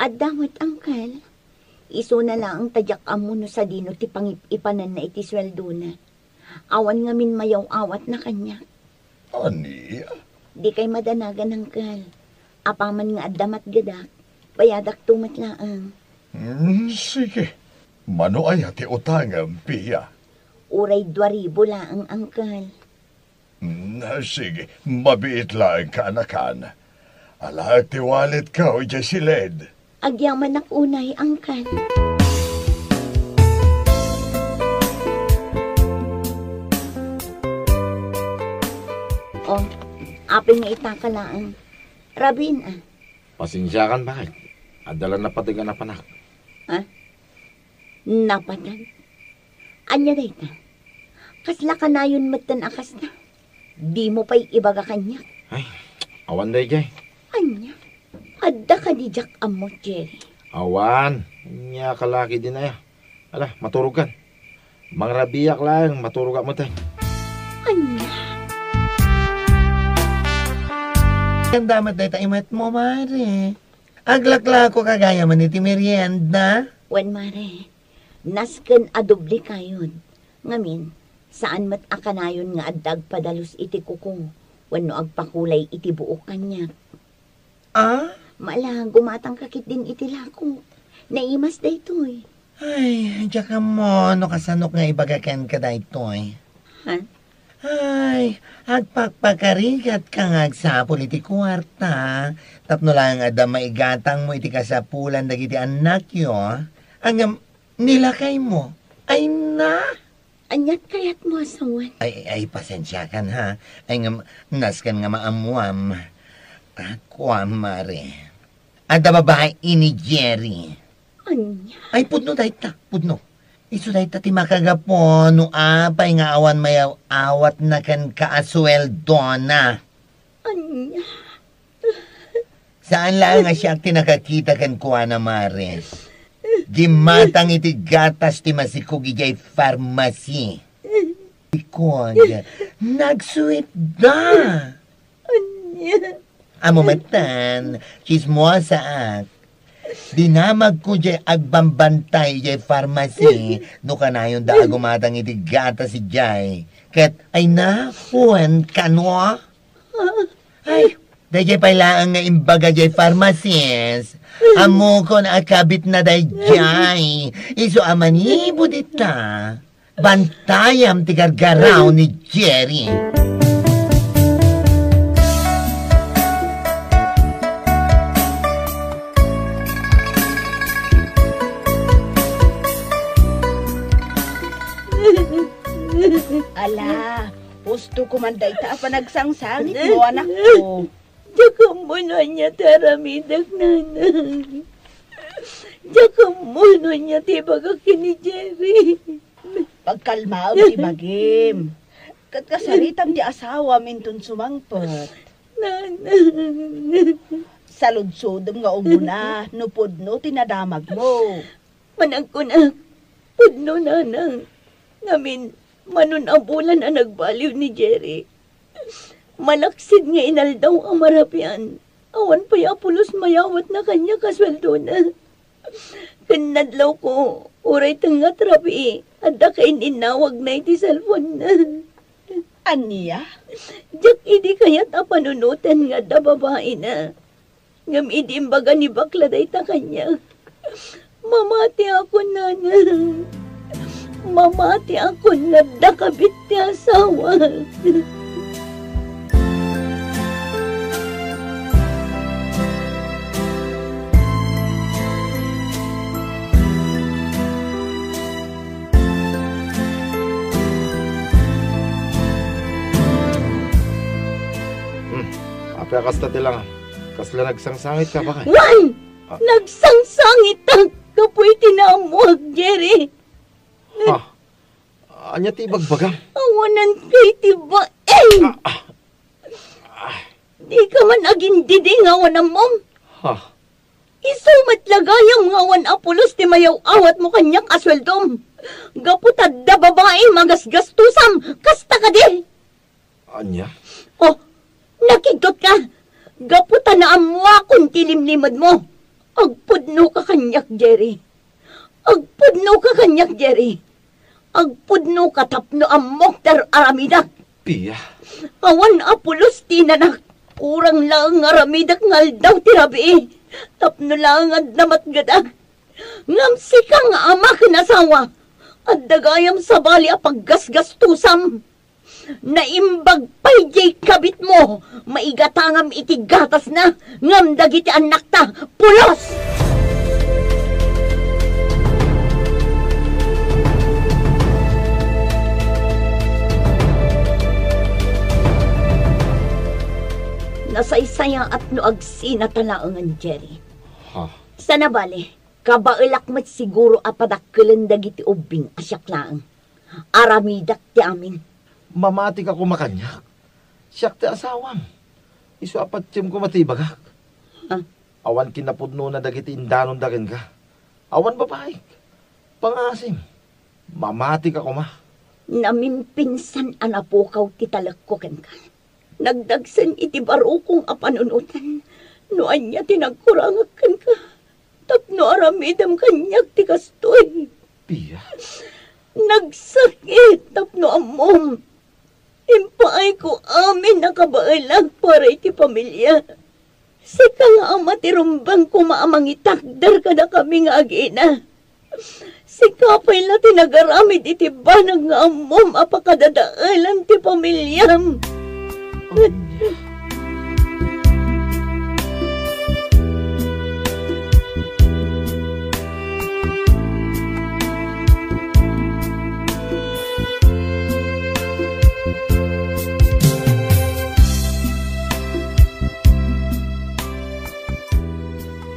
Adda met, Uncle. Isuna laeng ta diak ammo no sadino ti pangip-ipananna iti sueldona. Awan ngamin mayaw-awatna kaniak. Ania? Dikay madanagan, Uncle. Apaman nga adda matgedak, bayadakto met laeng. Hmm, sige. Mano aya ti utangem, Pia? Uray dua ribu laeng, Uncle. Hmm, sige. Mabiit laeng, kaanakan. Alaek ti walletko idiay siled. Agyamanak unay, Uncle. Oh, apay nga itaka laeng. Rabiin, a. Pasensiakan, baket. Adda la napateg a napanak. Ha? Napateg? Ania dayta? Kasla kanayon metten a kasta? Dimo pay ibaga kaniak. Ay, awan daydiay. Ania? Adda kadi diak ammo, Jerry? Awan. Ania ka la ketdin aya? Ala, maturogkan. Mangrabiak laeng, maturogak met. Ania? Kanda met dayta imetmo, Mare. Aglaklako ka gayam iti merienda. Wen, Mare. Nasken a doble kayod. Ngamin, saan met a kanayon nga adda agpadalus iti kuko wenno agpakulay iti buok kaniak. Ah? Mala, gumatangka ketdin iti lakok. Naimas daytoy. Ay, diak ammo no kasanok nga ibaga kenka daytoy. Ha? Ay, agpakpakarigatka nga agsapul iti kuarta, tapno laeng adda maigatangmo iti kasapulan dagiti annakyo, ngem ni lakaymo. Ay na! Ania't kayatmo a sawen? Ay, ay, pasensiakan, ha. Ay, ngem, nasken nga maammuam. Ah, kuam, Mare. Adda babai ni Jerry. Ania? Ay, pudno dayta, pudno. Isu dayta ti makagapu no apay nga awan mayaw-awatna kenka a sueldona. Ania? Saan laeng a siak ti nakakita kenkuana, Mare. Gimmatang iti gatas ti masikog idiay farmasi. Ikon, nagsuitda. Ania? Ammo metten, tsismosaak. Dinamagko diay agbambantay idiay farmasi no kanayonda a gumatang iti gatas idiay. Ket, ay na, wen kano? Ay, daydiay pay laeng nga imbaga diay farmacist. Ammokon a kabitna daydiay. Isu a manipud ita, bantayam ti gargaraw ni Jerry. Ala, husto ko man dayta a panagsangsangitmo, anakko. Diak ammo no ania ti aramidek, nanang. Diak ammo no ania ti ibagak ken ni Jerry. Pagkalmaem ti bagim. Ket kasaritam ti asawam inton sumangpet. Nanang. Saludsodem nga umuna no pudno ti nadamagmo. Managkunak, pudno, nanang. Ngamin, mano a bulan a nagbaliw ni Jerry. Malaksid nga inaldaw a marabian, awan pay a pulos mayawatna kaniak a sueldona. Ken nadlawko, uray tengnga ti rabii, adda kain-innawagna iti cellphone-na. Ania? Diak idi kayat a panunoten nga adda babaina. Ngem idi imbaga ni bakla dayta kaniak, mamatiakon, nanang. Mamatiakon no adda kabit ti asawak. Hmm. Apay a kasta ti langan? Kasla nagsangsangitka, baket? Wen! Ah. Nagsangsangitak gapu iti naammoak, Jerry. Ha? Ania ti ibagbagam? Awananka iti bain! Ah, ah. Ah. Dika man agindidi nga awan ammom? Ha? Isu met la gayam nga awan a pulos ti mayaw-awatmo kaniak a sueldom. Gapu ta adda babaim a gasgastusam, kasta kadi? Ania? Oh, nakigtotka. Gapu ta naammoakon ti limlimedmo. Agpudnoka kaniak, Jerry. Agpudnoka kaniak, Jerry. Agpudnoka tapno ammok ti ar-aramidak. Pia. Awan a pulos ti inanak. Kurang laeng nga aramidek nga aldaw ti rabii. Tapno laeng adda matgedak. Ngem sika nga ama ken asawa, adda gayam sabali a paggasgastusam. Naimbag pay diay kabitmo, maigatangam iti gatasna, ngem dagiti annakta, pulos! Nasaysayaat no agsinata laengen, Jerry. Ha? Sana bale, kabaelak met siguro a padakkelen dagiti ubbing a siak laeng. Aramidak ti amin. Mamatika koma kaniak. Siak ti asawam. Isu a patiem koma ti ibagak. Ha? Awan kinapudnona dagiti indanonda kenka. Awan babaik. Pangaasim. Mamatika koma. Namimpinsan a napukaw ti talekko kenka. Nagdagsen iti barukong a panunotan no ania ti nagkurangak kenka. Tapno aramidem kaniak ti kastoy. Pia? Nagsakit tapno ammom. Impaayko amin a kabaelak para iti pamilya. Sika nga ama ti rumbeng koma a mangitakder kadakami nga agina. Sika pay la ti nagaramid iti banag nga ammom a pakadadaelan ti pamilyam.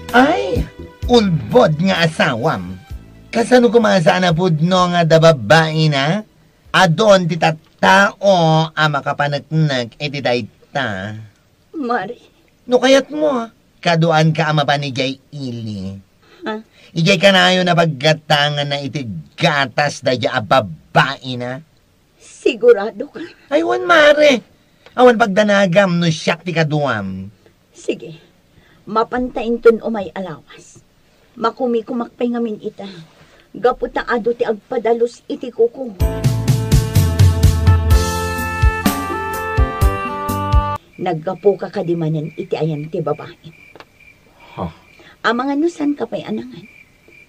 Ay, ulbod nga asawam. Kasano koma saan a pudno nga adda babaina? Adun ti tattao a makapaneknek iti dayta. Mari. No kayatmo, kaduanka a mapan idiay ili. Ha? Idiay kanayon a paggatanganna iti gatas daydiay a babaina. Sigurado ka? Ay, wen, mare. Awan pagdanagam no siak ti kaduam. Sige. Mapanta inton umay a lawas. Makumikumak pay ngamin ita. Gapu ta adu ti agpadalus iti kuko. Naggapuka kadi manen iti ayan ti babaim? Ha? Amangan no saanka pay a nangan.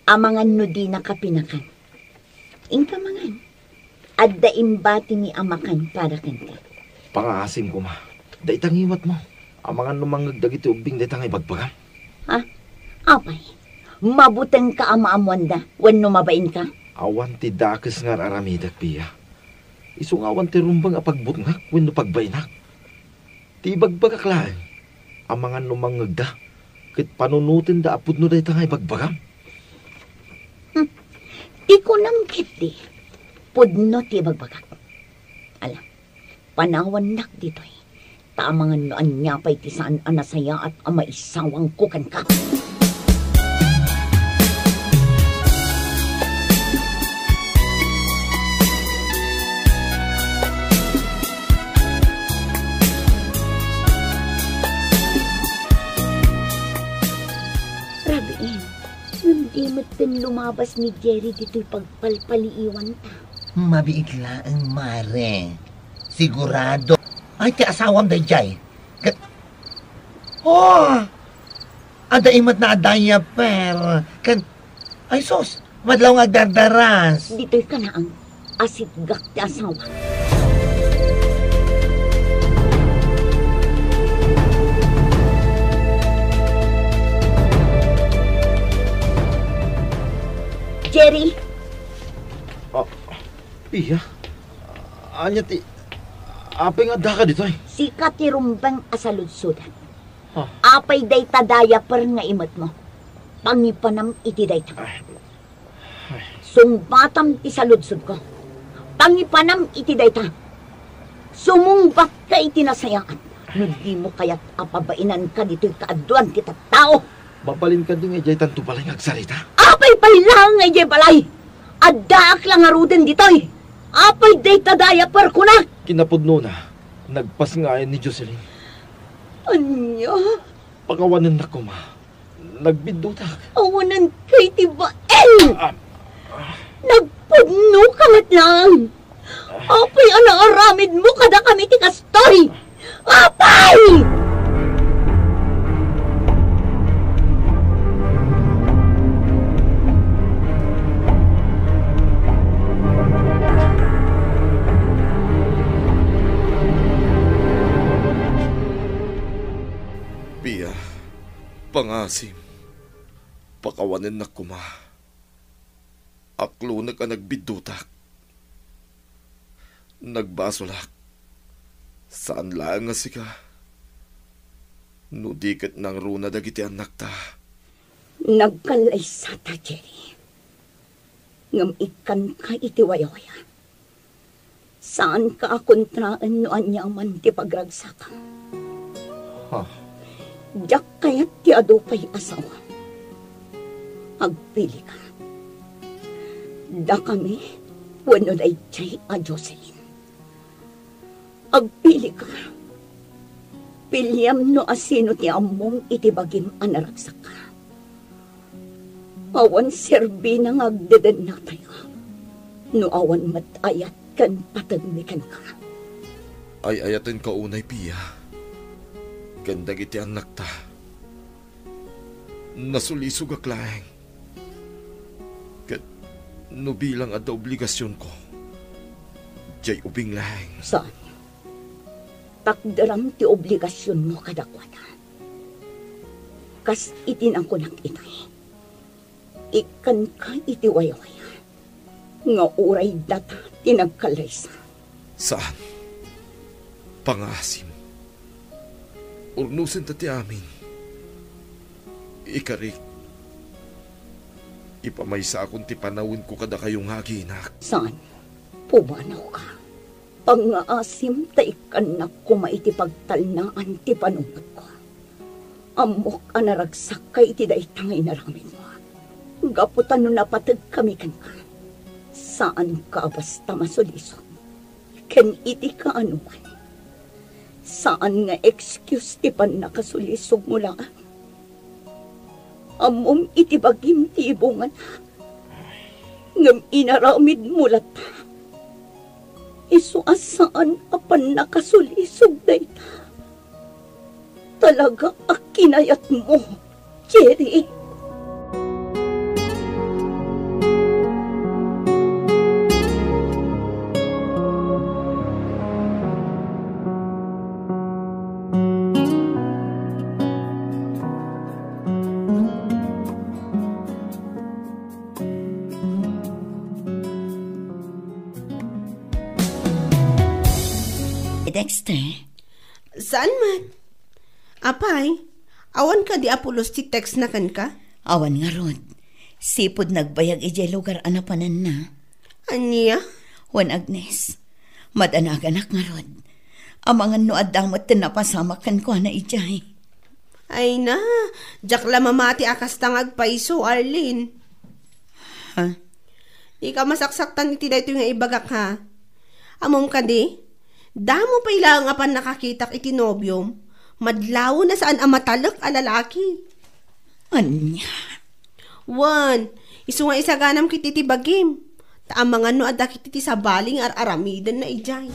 Amangan no dinaka pinakan. Inka mangan. Adda imbatimi a makan para kenka. Pangaasim koma. Dayta ngiwatmo. Amangan no mangngeg dagiti ubbing dayta nga ibagbagam. Ha? Apay? Mabutengka a maammoanda wenno mabainka? Awan ti dakes nga ar-aramidek, Pia. Isu nga awan ti rumbeng a pagbutngak wenno pagbainak. Ti ibagbagak laeng, amangan no mangngegda, ket panunotenda a pudno dayta nga ibagbagam. Hmm. Ti kunam ketdi, pudno ti ibagbagak. Ala, panawannak ditoy, ta amangan no ania pay ti saan a nasayaat a maisawangko kenka. Rabiin, ngem di metten lumabas ni Jerry ditoy pagpalpaliiwanta. Mabiit laeng, mare. Sigurado. Ay, ti asawam daydiay. Ket, oh! Adda imet na a diaper. Ken, ay sus, madlaw nga agdardaras. Ditoy kanaang, asitgak ti asawa. Jerry! Ah, Pia? Ania ti, apay nga addaka ditoy? Sika ti rumbeng a saludsodan. Ha? Apay dayta diaper nga imetmo? Pangipanam iti dayta. Ay. Ay. Sungbatam ti saludsodko. Pangipanam iti dayta. Sumungbatka iti nasayaat. No dimo kayat a pabainanka ditoy kaaduan ti tattao. Mabalin kadi nga idiay tanto balay nga agsarita? Apay pay laeng nga idiay balay? Addaak la ngaruden ditoy. Apay dayta dayta a perkunak? Kinapudnona, nagpasngaen ni Jocelyn. Ania? Pakawanennak koma. Nagbiddutak. Awanen kay ti bael! Ah. Nagpudno ka met laeng! Apay a naaramidmo kadakami ti kastoy? Apay! Pia, pangasim, pakawanennak koma. Aklonek a nagbiddutak. Nagbasolak. Saan laeng nga sika. No di ket nangruna dagiti annakta. Nagkallaysata, Jerry. Ngem ikkanka iti wayawaya. Saanka a kontraen no aniaman ti pagragsakam. Ha? Diak kayat ti adu pay a sawam. Agpilika. Dakami wenno daydiay a Jocelyn. Agpilika. Piliam no asino ti ammom iti bagim a naragsakka. Awan serbina nga agdedennatayo no awan met ayat ken pateg mi kenka. Ay-ayatenka unay, Pia, ken dagiti annakta. Nasulisogak laeng. Ket no bilang adda obligasionko, diay ubing laeng. Saan? Takderam ti obligasionmo kadakuada. Kas iti nakunak itay, ikkanka iti wayawaya nga uray data ti nagkallaysa. Saan? Pangaasim. Urnosenta ti amin. Ikarik, ipamaysakon ti panawenko kadakayo nga aginak. Saan? Pumanawka. Pangngaasim ta ikkannak koma iti pagtalnaan ti panunotko. Ammok a naragsakka iti dayta nga inaramidmo. Gapu ta no napategkami kenka, saanka a basta masulisog. Ken iti kaanoman, saan nga excuse ti pannakasulisogmo laeng. Ammom iti bagim ti ibungana, ngem inaramidmo latta. Isu a saan a pannakasulisog dayta. Talaga a kinayatmo, Jerry. Dexter? Saan met? Apay, awan kadi a pulos ti text na kenka? Awan ngarud. Sipud nagbayag idiay lugar a napananna. Ania? Wen, Agnes, madanaganak ngarud. Amangan no adda met ti napasamak kenkuana idiay. Ay na, diak la mamati a kasta nga agpayso, Arlene. Ha? Dika masaksaktan iti daytoy nga ibagak, ha? Ammom kadi? Damo pay laeng a pannakakitak iti nobiom, madlawen a saan a matalek a lalaki. Ania? Wen, isu nga isaganam ketdi ti bagim. Ta amangan no adda ketdi ti sabali nga ar-aramidenna idiay.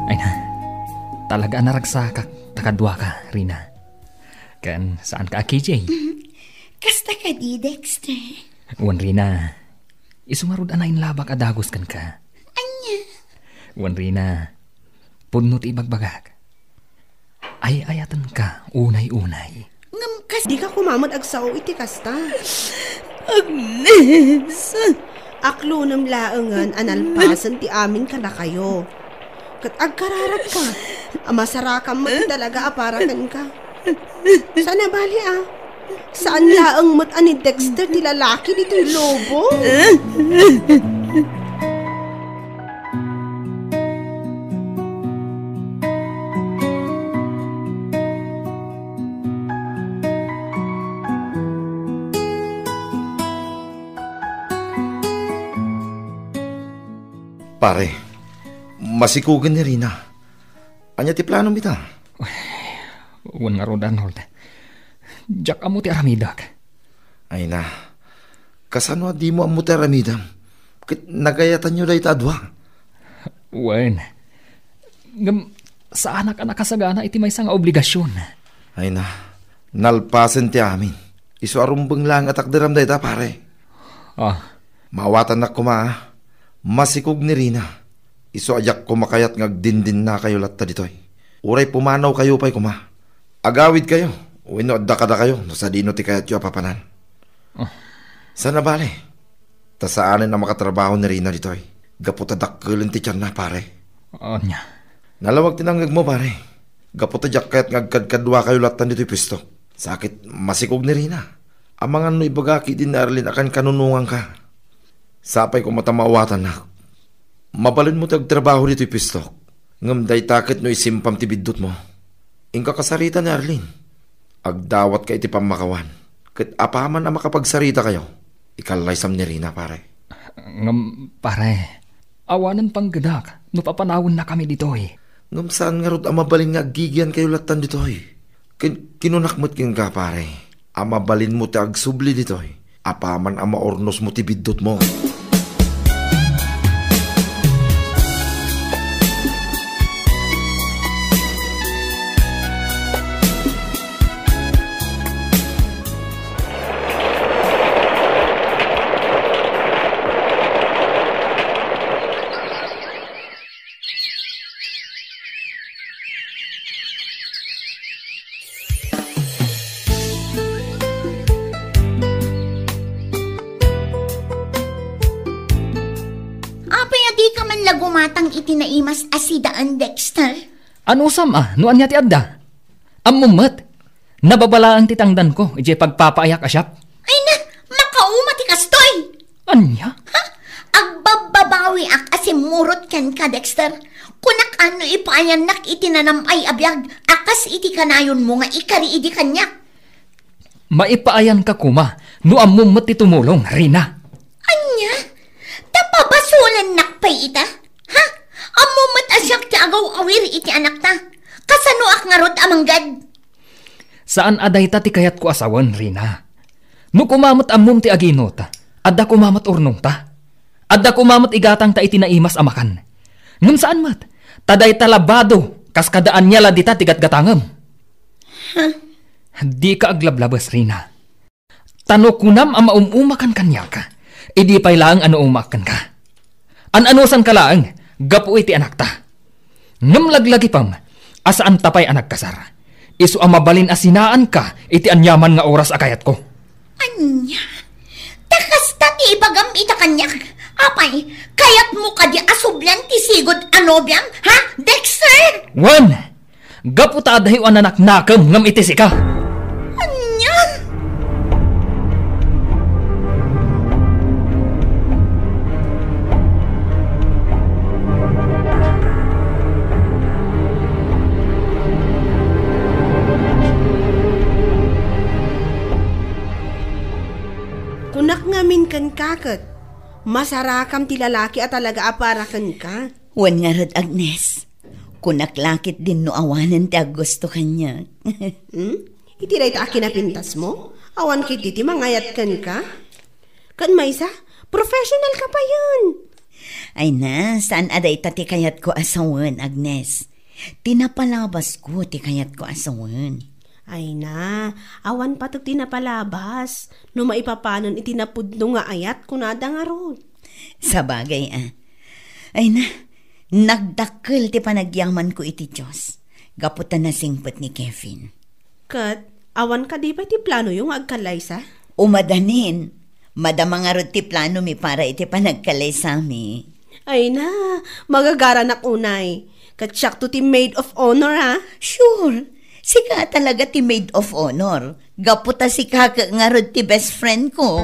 Ay na, talaga a naragsakak ta kaduaka, Rina. Ken saanka a K J. Kasta kadi, Dexter? Wen, Rina, isu ngarud a nainlabak a dagus kenka. Ania? Wen, Rina, pudno ti ibagbagak. Ay-ayatenka unay-unay. Ngem kas- Dika koma met agsao iti kasta. Agnes! Aklonem laengen a nalpasen ti amin kadakayo. Ket agkararagka a masarakam met ti talaga a para kenka. Saan a bali, ah? Saan laeng met a ni Dexter ti lalaki ditoy lubong? Pare, masikugen ni Rina. Ania ti planom ita? Wen ngarud, Arnold. Diak ammo ti aramidek. Ay na, kasano a dimo ammo ti aramidem? Ket nagayatanyo dayta a dua? Wen. Ngem, saanak a nakasagana iti maysa nga obligasion. Ay na, nalpasen ti amin. Isu a rumbeng laeng a takderem dayta, pare. Ah. Maawatannak koma, ah. Masikog ni Rina. Isu a diak koma kayat nga agdindinnakayo latta ditoy. Uray pumanawkayo pay koma. Agawidkayo, wenno adda kadakayo no sadino ti kayatyo a papanan. Ah. Saan a bale, ta saanen a makatrabaho ni Rina ditoy, gapu ta dakkelen ti tianna, pare. Ania? Nalawag ti nangngegmo, pare. Gapu ta diak kayat nga agkadkaduakayo lattan ditoy puesto. Sakit, masikog ni Rina. Amangan no ibagak idi ni Arlene a kankanunonganka. Sapay koma ta maawatannak. Mabalinmo ti agtrabaho ditoy puestok. Ngem dayta ket no isimpam ti biddutmo. Inka kasarita ni Arlene. Agdawatka iti pammakawan. Ket apaman a makapagsaritakayo, ikallaysam ni Rina, pare. Ngem, pare, awanen panggedak no papanawennakami ditoy. Ngem saan ngarud a mabalin nga aggigiankayo lattan ditoy. Ken kinunak met kenka, pare, a mabalinmo ti agsubli ditoy, apaman a maurnosmo ti biddutmo. Apay a dika man la gumatang iti naimas a sidaan, Dexter? Anusam a no ania ti adda? Ammom met, nababalaeng ti tangdanko idiay pagpapaayak a siak. Ay na, makauma ti kastoy! Ania? Ha? Agbabbabawiak a simmurot kenka, Dexter. Kunak a no ipaayannak iti nanam-ay a biag a kas iti kanayonmo nga ikari idi kaniak. Maipaayanka koma no ammom met ti tumulong, Rina. Ania? Ta pabasolennak pay ita? Ha? Ammom met a siak ti agaw-awir iti anakta. Kasanoak ngarud a manggad? Saan a dayta ti kayatko a sawen, Rina. No koma met ammom ti aginot, adda koma met urnongta. Adda koma met igatangta iti naimas a makan. Ngem saan met, ta dayta la bado kas kada ania la dita ti gatgatangem. Dika aglablabes, Rina. Ta no kunam a maum-umakan kaniak, idi pay laeng a naumaak kenka. An-anusanka laeng gapu iti anakta. Ngem laglagipem a saanta pay a nagkasar. Isu a mabalin a sinaanka iti aniaman nga oras a kayatko. Ania? Ta kasta ti ibagam ita kaniak? Apay, kayatmo kadi a sublian ti sigud a nobiam, ha, Dexter? Wen! Gapu ta adda a nanaknakem ngem iti sika. Ania? Kunak ngamin kenka ket, masarakam ti lalaki a talaga a para kenka. Wen ngarud, Agnes. Kunak la ketdin no awanen ti aggusto kaniak. Hmm? Iti dayta a kinapintasmo, awan ketdi ti mangayat kenka? Ken maysa, professional ka payen. Ay na, saan a dayta ti kayatko a sawen, Agnes. Ti napalabasko ti kayatko a sawen. Ay na, awan pateg ti napalabas. No maipapanon iti napudno nga ayat, kunada ngarud. Sabagay a. Ay na, nagdakkel ti panagyamanko iti Dios gapu ta nasingpet ni Kevin. Ket, awan kadi pay ti planoyo nga agkallaysa? Umadanin, madama ngarud ti planomi para iti panagkallaysami. Ay na, magagaranak unay. Ket siakto ti maid of honor, ha? Sure. Sika talaga ti maid of honor. Gapu ta sika ket ngarud ti best friend ko.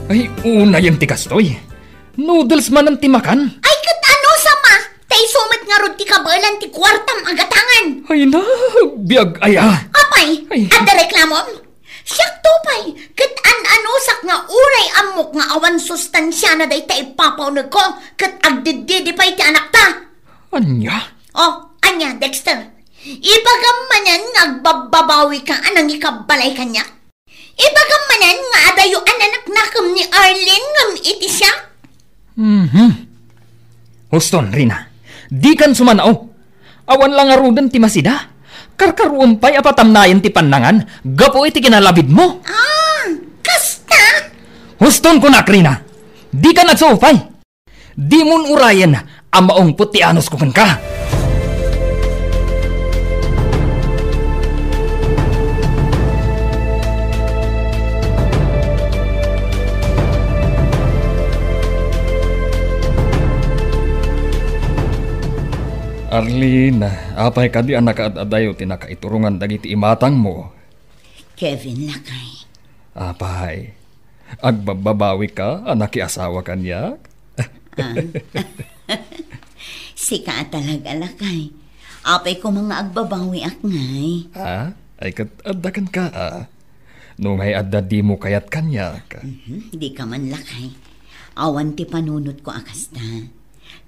Ay, unayen ti kastoy. Noodles manen ti makan? Ay, ket ano sa ma? Ta isu met ngarud ti kabaelan ti kuartam a gatangen. Ay na, biag aya. Apay, Ay. Adda reklamom? Siakto pay, ket an-anusak nga uray ammok nga awan sustansiana dayta ipapaunegko, ket agdiddidi pay ti anakta. Ania? Oh, ania, Dexter? Ibagam manen nga agbabbabawika a nangikabbalay kaniak? Ibagam manen nga adayo a nanaknakem ni Arlene ngem iti siak? Mhm. Huston, Rina. Dikan sumanao. Awan la ngaruden ti masida. Karkaruem pay a patamnayen ti pannangan gapu iti kinalabidmo. Ah, kasta? Huston kunak, Rina. Dikan agsuupay. Dimon urayen a maungpot ti anusko kenka. Arlene, apay kadi a nakaad-adayo ti nakaiturongan dagiti imatangmo? Kevin, lakay. Apay, agbabbabawika a nakiasawa kaniak? Ah. Sika a talaga, lakay. Apay koma nga agbabawiak ngay? Ah, ay ket adda kenka, ah. No ngay adda dimo kayat kaniak. Mhm, dika man, lakay. Awan ti panunotko a kasta.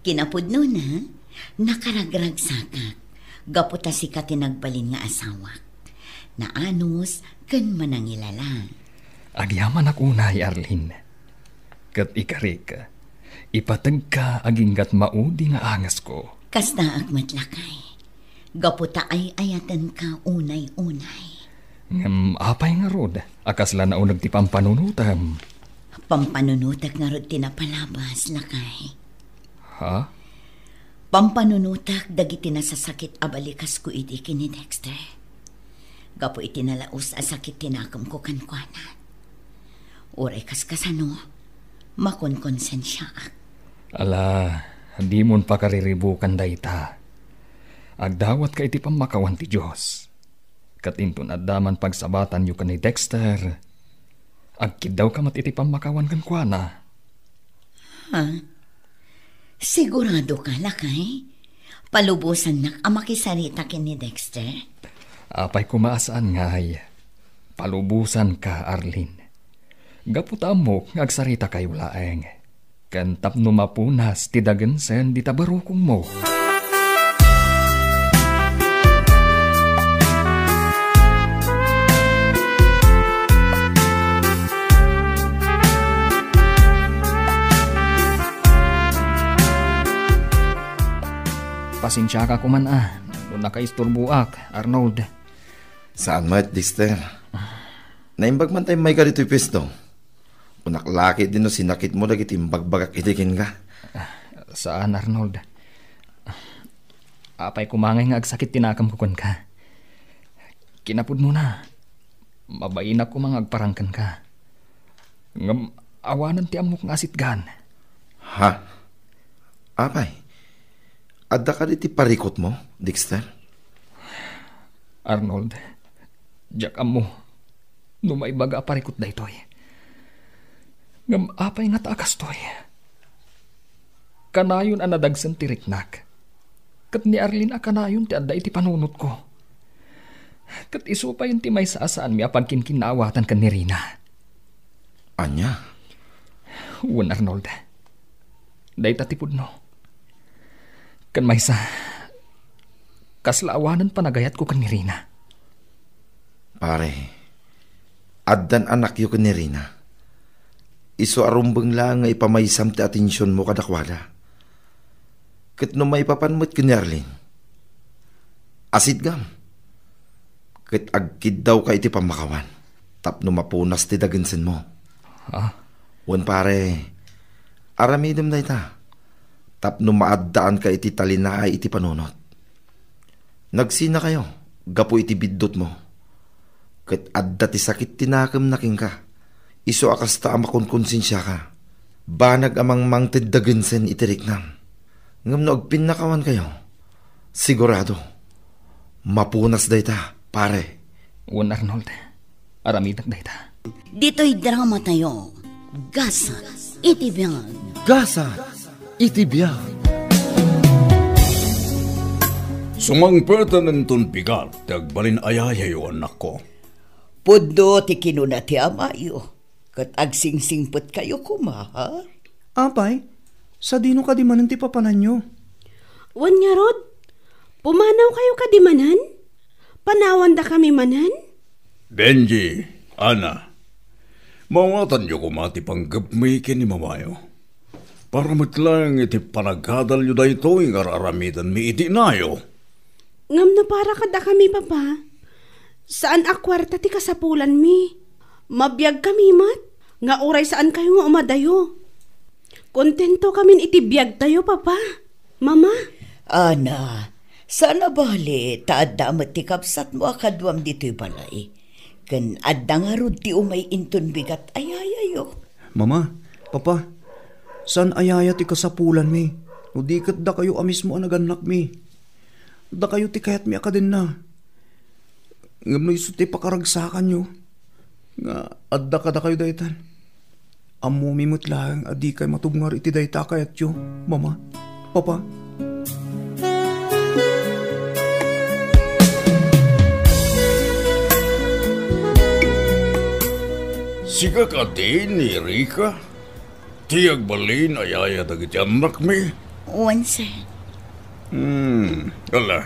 Kinapudnona, nakaragragsakak gapu ta sika ti nagbalin nga asawak. Naanus ken manangilala. Agyamanak unay, Arlene. Ket ikarik, ipategka aginggat maudi nga angesko. Kastaak met, lakay. Gapu ta ay-ayatenka unay-unay. Ngem apay ngarud a kasla nauneg ti pampanunotem? Pampanunotek ngarud ti napalabas, lakay. Ha? Pampanunotek dagiti nasasakit a balikasko idi ken ni Dexter. Gapu iti nalaus a sakit ti nakemko kenkuana. Uray kaskasano, makonkonsensiaak. Ala, dimon pakariribukan dayta. Agdawatka iti pammakawan ti Dios. Ket inton adda man pagsabatanyo ken ni Dexter, agkiddawka met iti pammakawan kenkuana. Ha? Siguradoka, lakay? Palubosannak a makisarita ken ni Dexter? Apay koma a saan ngay. Palubosanka, Arlene. Gapu ta ammok nga agsaritakayo laeng. Ken tapno mapunas ti dagensen dita barukongmo. Pasensiaka koman a no nakaisturboak, Arnold. Saan met, Dexter. Naimbag man ta immayka ditoy puesto. Kunak la ketdi no sinakitmo dagiti imbagbagak idi kenka. Ah, saan, Arnold. Apay koma ngay nga agsakit ti nakemko kenka? Kinapudnona, mabainak koma nga agparang kenka. Ngem awanen ti ammok nga asitgan. Ha? Apay, adda kadi ti parikutmo, Dexter? Arnold, diak ammo no maibaga a parikut daytoy. Ngem apay ngata a kastoy? Kanayon a nadagsen ti riknak. Ket ni Arlene a kanayon ti adda iti panunotko. Ket isu payen ti maysa a saanmi a pagkinkinnaawatan ken ni Rina. Ania? Wen, Arnold. Dayta ti pudno. Ken maysa, kasla awanen panagayatko ken ni Rina. Pare, addan anakyo ken ni Rina. Isu a rumbeng laeng nga ipamaysam ti atensionmo kadakuada. Ket no maipapan met ken ni Arlene, asitgam. Ket agkiddawka iti pammakawan tapno mapunas ti dagensenmo. Ah? Wen pare, aramidem dayta tapno maaddaanka iti talinaay iti panunot. Nagsinakayo gapu iti biddutmo. Ket adda ti sakit ti nakemna kenka. Isu a kasta a makonkonsensiaka. Banag a mangmangted dagensen iti riknam. Ngem no agpinnakawankayo, sigurado, mapunas dayta, pare. Wen, Arnold, aramidek dayta. Ditoy dramatayo, Gasat iti Biag. Gasat iti Biag. Sumangpeten inton bigat ti agbalin a yayayo, annakko. Pudno ti kinuna ti amayo. Ket agsingsingpetkayo koma, ha? Apay, sadino kadi manen ti papananyo? Wen ngarud, pumanawkayo kadi manen? Panawandakami manen? Benji, Ana, maawatanyo koma ti panggepmi ken ni mamayo. Para met laeng iti panagadalyo daytoy nga ar-aramidenmi iti inayo. Ngem no para kadakami, Papa, saan a kuarta ti kasapulanmi. Mabiagkami met, nga uray saankayo nga umadayo. Kontentokamin iti biagtayo, Papa, Mama. Ana, saan a bali ta adda met ti kabsatmo a kaduam ditoy balay, ken adda ngarud ti umay inton bigat a yayayo. Mama, Papa, saan a yaya ti kasapulanmi, no di ket dakayo a mismo a nagannakmi. Dakayo ti kayatmi a kadenna. Ngem no isu ti pakaragsakanyo, nga adda kadakayo daytan, ammomi met laeng a dikay matubngar iti dayta a kayatyo, Mama, Papa. Sika kadi ni Rica? Ti agbalin a yaya dagiti annakmi? Wen, sir. Hmm, ala.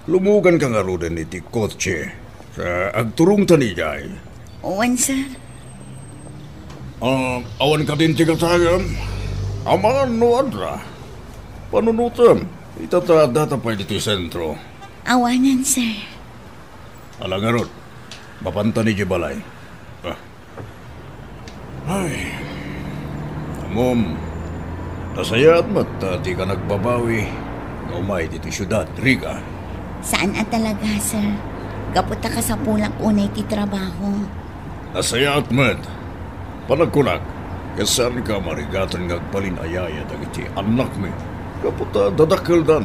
Lumuganka ngaruden iti kotse. Ta agturongtan idiay. Wen, sir. Ah, awan kadin ti gataem? Amangan no adda. Panunotem, ita ta addata pay ditoy sentro. Awanen, sir. Ala ngarud, mapantan idiay balay. Ah. Ay. Ammom, nasayaat met ta dika nagbabawi nga umay ditoy siudad, Rica. Saan a talaga, sir. Gapu ta kasapulak unay ti trabaho. Nasayaat met. Panagkunak, ket saanka a marigatan nga agbalin a yaya dagiti annakmi gapu ta dadakkeldan.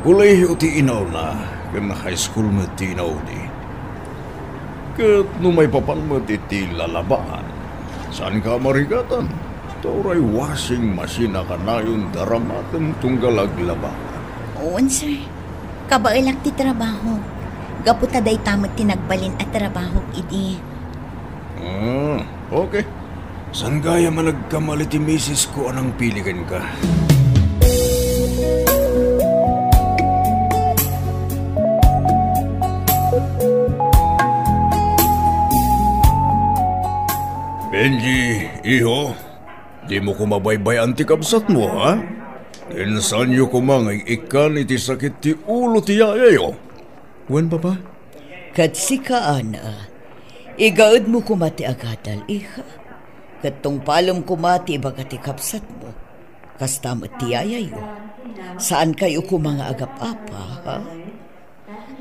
Kolehiyo ti inauna, ken high school met ti inaudi. Ket no maipapan met iti lalabaan, saanka a marigatan, ta uray washing machine a kanayon daramatem tunggal aglabaan. Wen, sir. Kabaelak ti trabaho. Gapu ta dayta met ti nagbalin a trabaho idi. Ah, okay. Saan gayam a nagkamali ti misis ko a nangpili kenka? Benji, iho, dimo koma baybay-an ti kabsatmo, ha? Insanyo koma nga ik-ikkan iti sakit ti ulo ti yayayo. Wen, Papa. Ket sika, Ana, igaedmo koma ti agadal, iha. Ket tungpalem koma ti ibaga ti kabsatmo. Kasta met ti yayayo. Saankayo koma nga agap-apa, ha?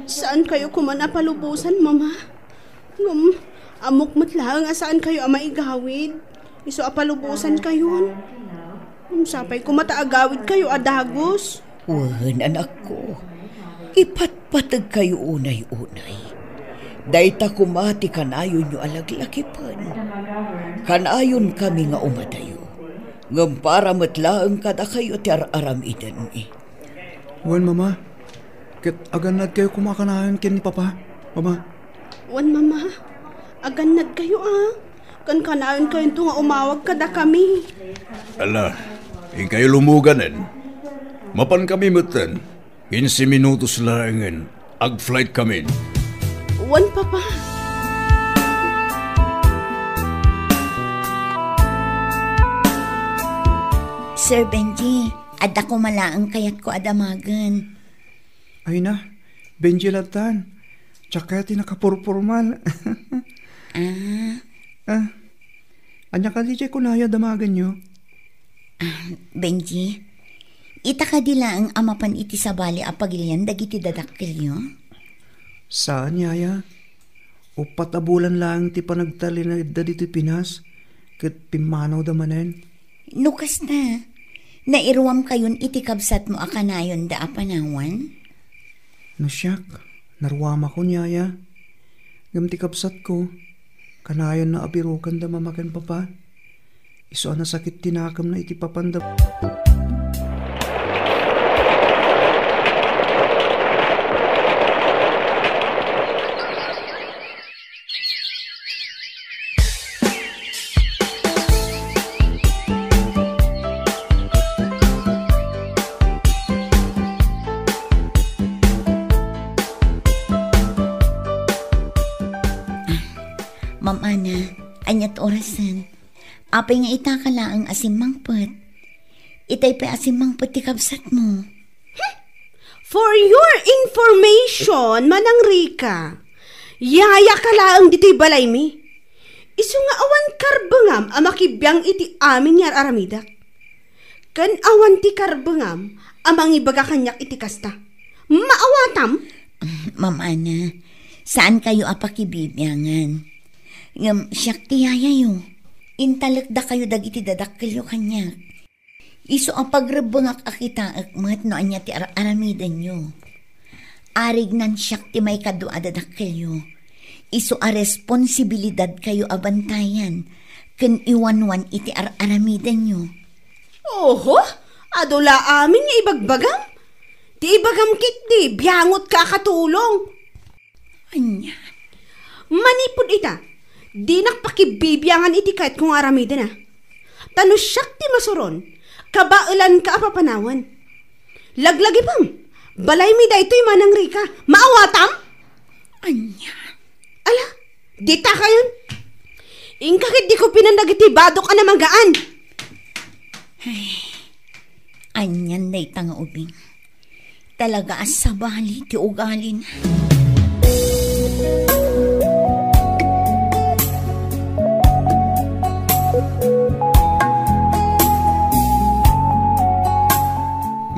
Saankayo koma a palubosan, Mama. Ngem, ammok met laeng a saankayo a maigawid. Isu a palubosankayon. Ngem sapay koma ta agawidkayo a dagus. Wen, anakko, ipatpategkayo unay-unay. Dayta koma ti kanayonyo a laglakipen. Kanayonkami nga umadayo, ngem para met laeng kadakayo ti ar-aramidenmi. Wen, Mama. Ket agannadkayo koma a kanayon ken ni Papa, Mama. Wen, Mama. Agannadkayo, a. Ken kanayonkayon nga umawag kadakami. Ala, inkayo lumuganen. Mapankami metten. Quince minutos laengen. Ag-flight kami. Wen, Papa. Sir Benji, adda koma laeng kayatko a damagen. Ay na, Benji lattan. Diak kayat ti nakapurpurmal. Ah. Ah. Ania kadi ti kunayo a damagenyo? Ah, Benji, ita kadi laeng a mapan iti sabali a pagilian dagiti dadakkelyo? Saan, yaya. Uppat a bulan laeng ti panagtalinaedda ditoy Pinas, ket pimmanawda manen. No kasta, nairuamkayon iti kabsatmo a kanayonda a panawan? No siak, naruamakon, yaya. Ngem ti kabsatko, kanayonna a birukanda mama ken papa. Isu a nasakit ti nakemna iti papanda. Ma'am Ana, ania ti orasen? Apay nga itaka laeng a simmangpet? Itay pay a simmangpet ti kabsatmo. For your information, Manang Rica, yayaka laeng ditoy balaymi. Isu nga awan karbengam a makibiang iti amin nga ar-aramidek. Ken awan ti karbengam a mangibaga kaniak iti kasta. Maawatam? Ma'am Ana, saankayo a pakibibiangan. Ngem siak ti yayayo. Intalekdakayo dagiti dadakkelyo kaniak. Isu a pagrebbengak a kitaek met no ania ti ar-aramidenyo. Arignan siak ti maikadua a dadakkelyo. Isu a responsibilidadkayo a bantayan ken iwanwan iti ar-aramidenyo. Oho, adu la amin nga ibagbagam. Ti ibagam ketdi, biangotka a katulong. Ania? Manipud ita, dinak pakibibiangan iti kayatko nga aramiden, a. Ta no siak ti masuron, kabaelanka a papanawen. Laglagipem, balaymi daytoy, Manang Rica. Maawatam? Ania? Ala, ditakayon. Inka ketdi kupinan dagiti badok a namagaan. Ay, anian dayta nga ubing. Talaga a sabali ti ugalina.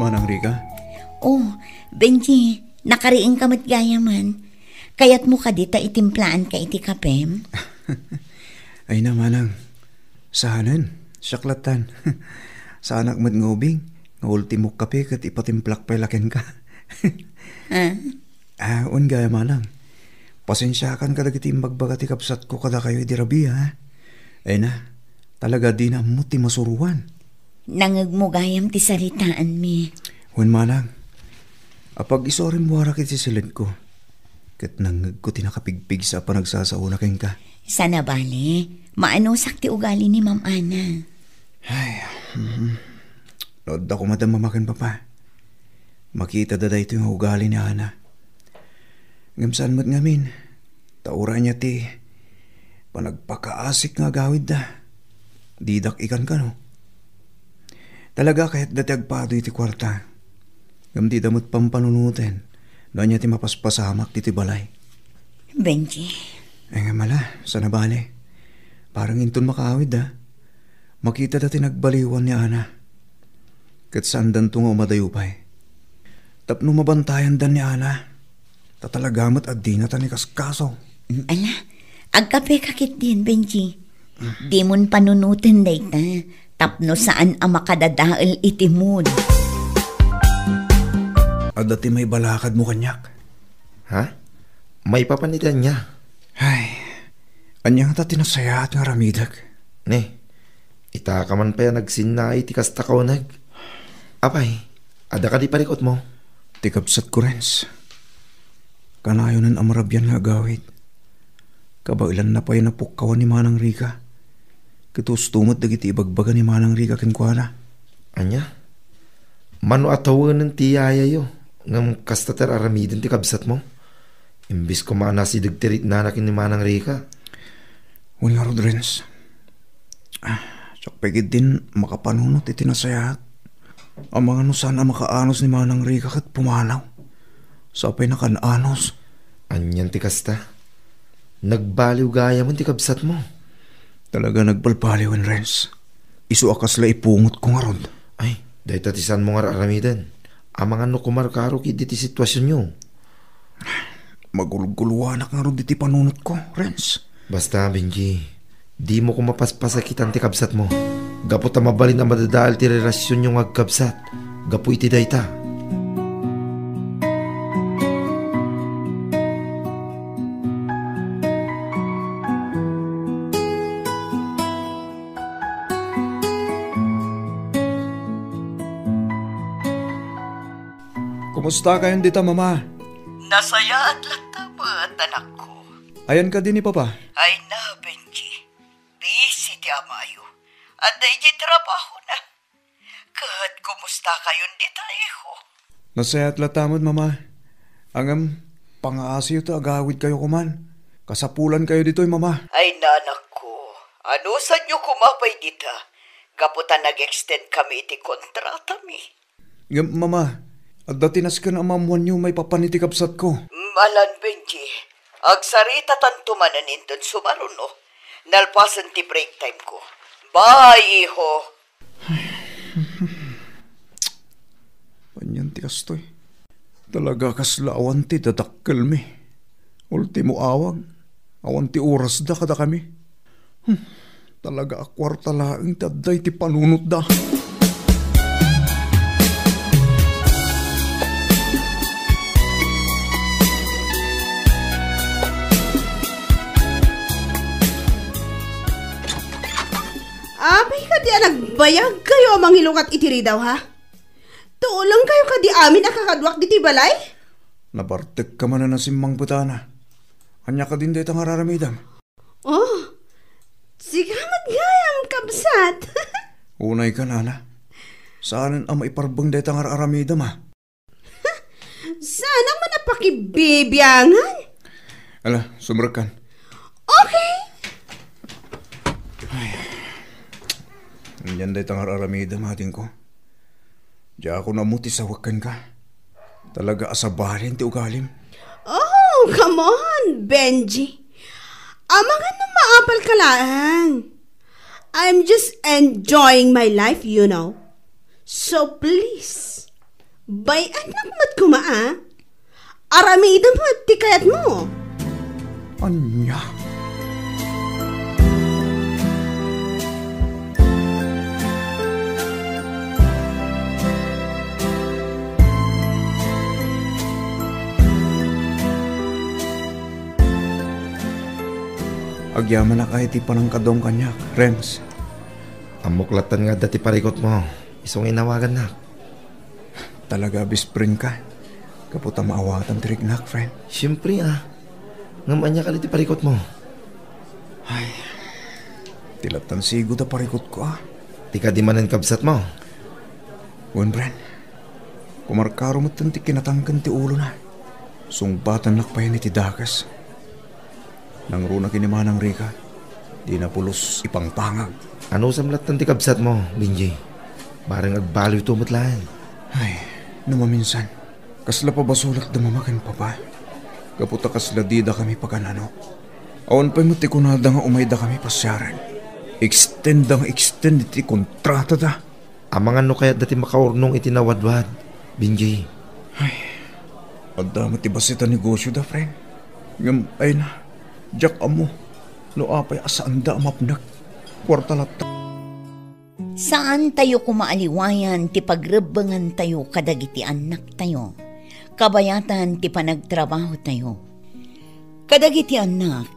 Manang Rica? Oh, Benji, nakariingka met gayamen. Kayatmo kadi ta itimplaanka iti kapem? Ay na, manang. Saanen, siak lattan. Saanak met nga ubing, nga ultimo kape ket ipatimplak pay la kenka. Ah? Ah, wen gayam, manang. Pasensiakan kadagiti imbagbaga ti kabsatko kadakayo idi rabii, ha? Ay na, talaga dina ammo ti masuroan. Nangngegmo gayam ti saritaanmi. Wen, manang. Apag-isu a rimmuarak iti siledko. Ket nangngegko ti nakapigpigsa a panagsasaona kenka. Sana bale, maanusak ti ugali ni Ma'am Ana. Ay, mhm. No adda koma da mama ken papa, makitada daytoy nga ugali ni Ana. Ngem saan met ngamin, ta uray ania ti panagpakaasik nga agawidda, didak ikan kano. Talaga kayatda ti agpado iti kuarta. Ngem dida met pampanunoten no ania ti mapaspasamak ditoy balay. Benji. Ay nga mala, sana bale. Parang inton makaawid da, makitada ti nagbaliwan ni Ana. Ket saandanto nga umadayo pay. Tapno mabantayandan ni Ana, ta talaga met a dinata ni kaskaso. Mm, ala, agkapeka ketdin, Benji. Dimon panunoten dayta, tapno saan a makadadael iti mood. Adda ti maibalakadmo kaniak. Ha? Maipapan iti ania? Ay, ania ngata ti nasayaat nga aramidek? Ne, itaka man pay a nagsinnaay ti kasta kauneg. Apay, adda kadi parikutmo? Ti kabsatko, Renz. Kanayonen a marabian nga agawid. Kabaelanna pay a napukkawan ni Manang Rica. Ket husto met dagiti ibagbaga ni Manang Rica kenkuana. Ania? Mano a tawenen ti yayayo, ngem kasta ti ar-aramiden ti kabsatmo? Imbes koma a nasideg ti riknana ken ni Manang Rica. Wen ngarud, Renz. Ah, siak pay ketdin makapanunot iti nasayaat. Amangan no saan a makaanos ni Manang Rica ket pumanaw. Sapay nakan-anos. Anian ti kasta? Nagbaliw gayamen ti kabsatmo. Talaga nagbalbaliwen, Renz. Isu a kasla ipungotko ngarud. Ay, dayta ti saanmo nga ar-aramiden. Amangan no kumarkaro ketdi ti situasionyo. Magulguluanak ngarud iti panunotko, Renz. Basta, Benji, Dimo koma paspasakitan ti kabsatmo. Gapu ta mabalin a madadael ti relasionyo nga agkabsat gapu iti dayta. Kumusta kayon dita, Mama? Nasayaat latta met, anakko. Ayan kadi ni Papa? Ay na, Benji. Busy ti amayo. Adda idiay trabahona. Ket kumusta kayon dita, iho? Nasayaat latta met, Mama. Ngem, pangaasiyo ta agawidkayo koman. Kasapulankayo ditoy, Mama. Ay, anakko. Anusanyo koma pay dita. Gapu ta nag-extend kami iti kontratami. Ngem, Mama, adda ti nasken a maammoanyo maipapan iti kabsatko. Malan, Benji, agsaritatanto manen inton sumaruno. Nalpasen ti break time ko. Bye, iho. Anian ti kastoy? Talaga kasla awan ti dadakkelmi. Ultimo awag, awan ti orasda kadakami. Hmm, talaga a kuarta laeng ti adda iti panunotda. Apay kadi a nagbayagkayo a mangilukat iti ridaw, ha? Tulongkayo kadi amin a kakaduak ditoy balay? Nabartekka manen a simmangpetana. Ania kadin dayta nga ar-aramidem? Oh, sika met gayam, kabsat. Unayka, Nana. Saanen a maiparbeng dayta nga ar-aramidem, a. Saanak man a pakibibiangan. Ala, sumrekkan. Okay. Ay. Anian dayta nga ar-aramidem, adingko. Diakon ammo ti sawek kenka. Talaga a sabali ti ugalim. Oh, come on, Benji. Amangan no maapalka laeng. I'm just enjoying my life, you know. So please, bay-annak met koma, a. Aramidem met ti kayatmo. Ania? Agyamanak a iti panangkadawam kaniak, Renz. Ammok lattan nga adda ti parikutmo. Isu nga inawagannak. Talaga a best friend ka. Gapu ta maawatan ti riknak, friend. Siempre, a. Ngem ania kadi ti parikutmo? Ay, ti lattan sigud a parikutko, a. Ti kadi manen kabsatmo? Wen, friend. Kumarkaro metten ti kinatangken ti ulona. Sungbatannak payen iti dakes. Nangruna ken ni Manang Rica, dina pulos ipangpangag. Anusam lattan ti kabsatmo, Benji? Bareng agbaliwto met laeng. Ay, no maminsan, kasla pabasolek da Mama ken Papa. Gapu ta kasla didakami pagan-ano. Awan pay met ti kunada nga umaydakami pasiaren. Extend da nga extend iti kontratada. Amangan no kayatda ti makaurnong iti nawadwad, Benji. Ay, adda met ti bassit a negosioda, friend. Ngem, ay na, diak ammo no apay a saanda a mapnek. Kuarta latta. Saantayo koma a liwayan ti pagrebbengantayo kadagiti annaktayo, kabayatan ti panagtrabahotayo. Kadagiti annak,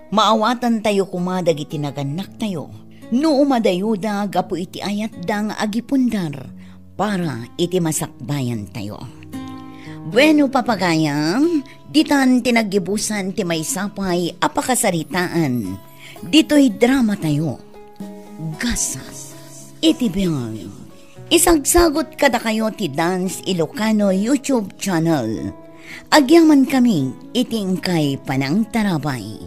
maawatantayo koma dagiti nagannaktayo no umadayoda gapu iti ayatda nga agipundar para iti masakbayantayo. Bueno, papagayam, ditan ti naggibusan ti maysa pay a pakasaritaan ditoy dramatayo, Gasas iti Biag. Isagsagut kadakayo ti Dance Ilocano YouTube channel. Agyamankami iti inkay panangtarabay.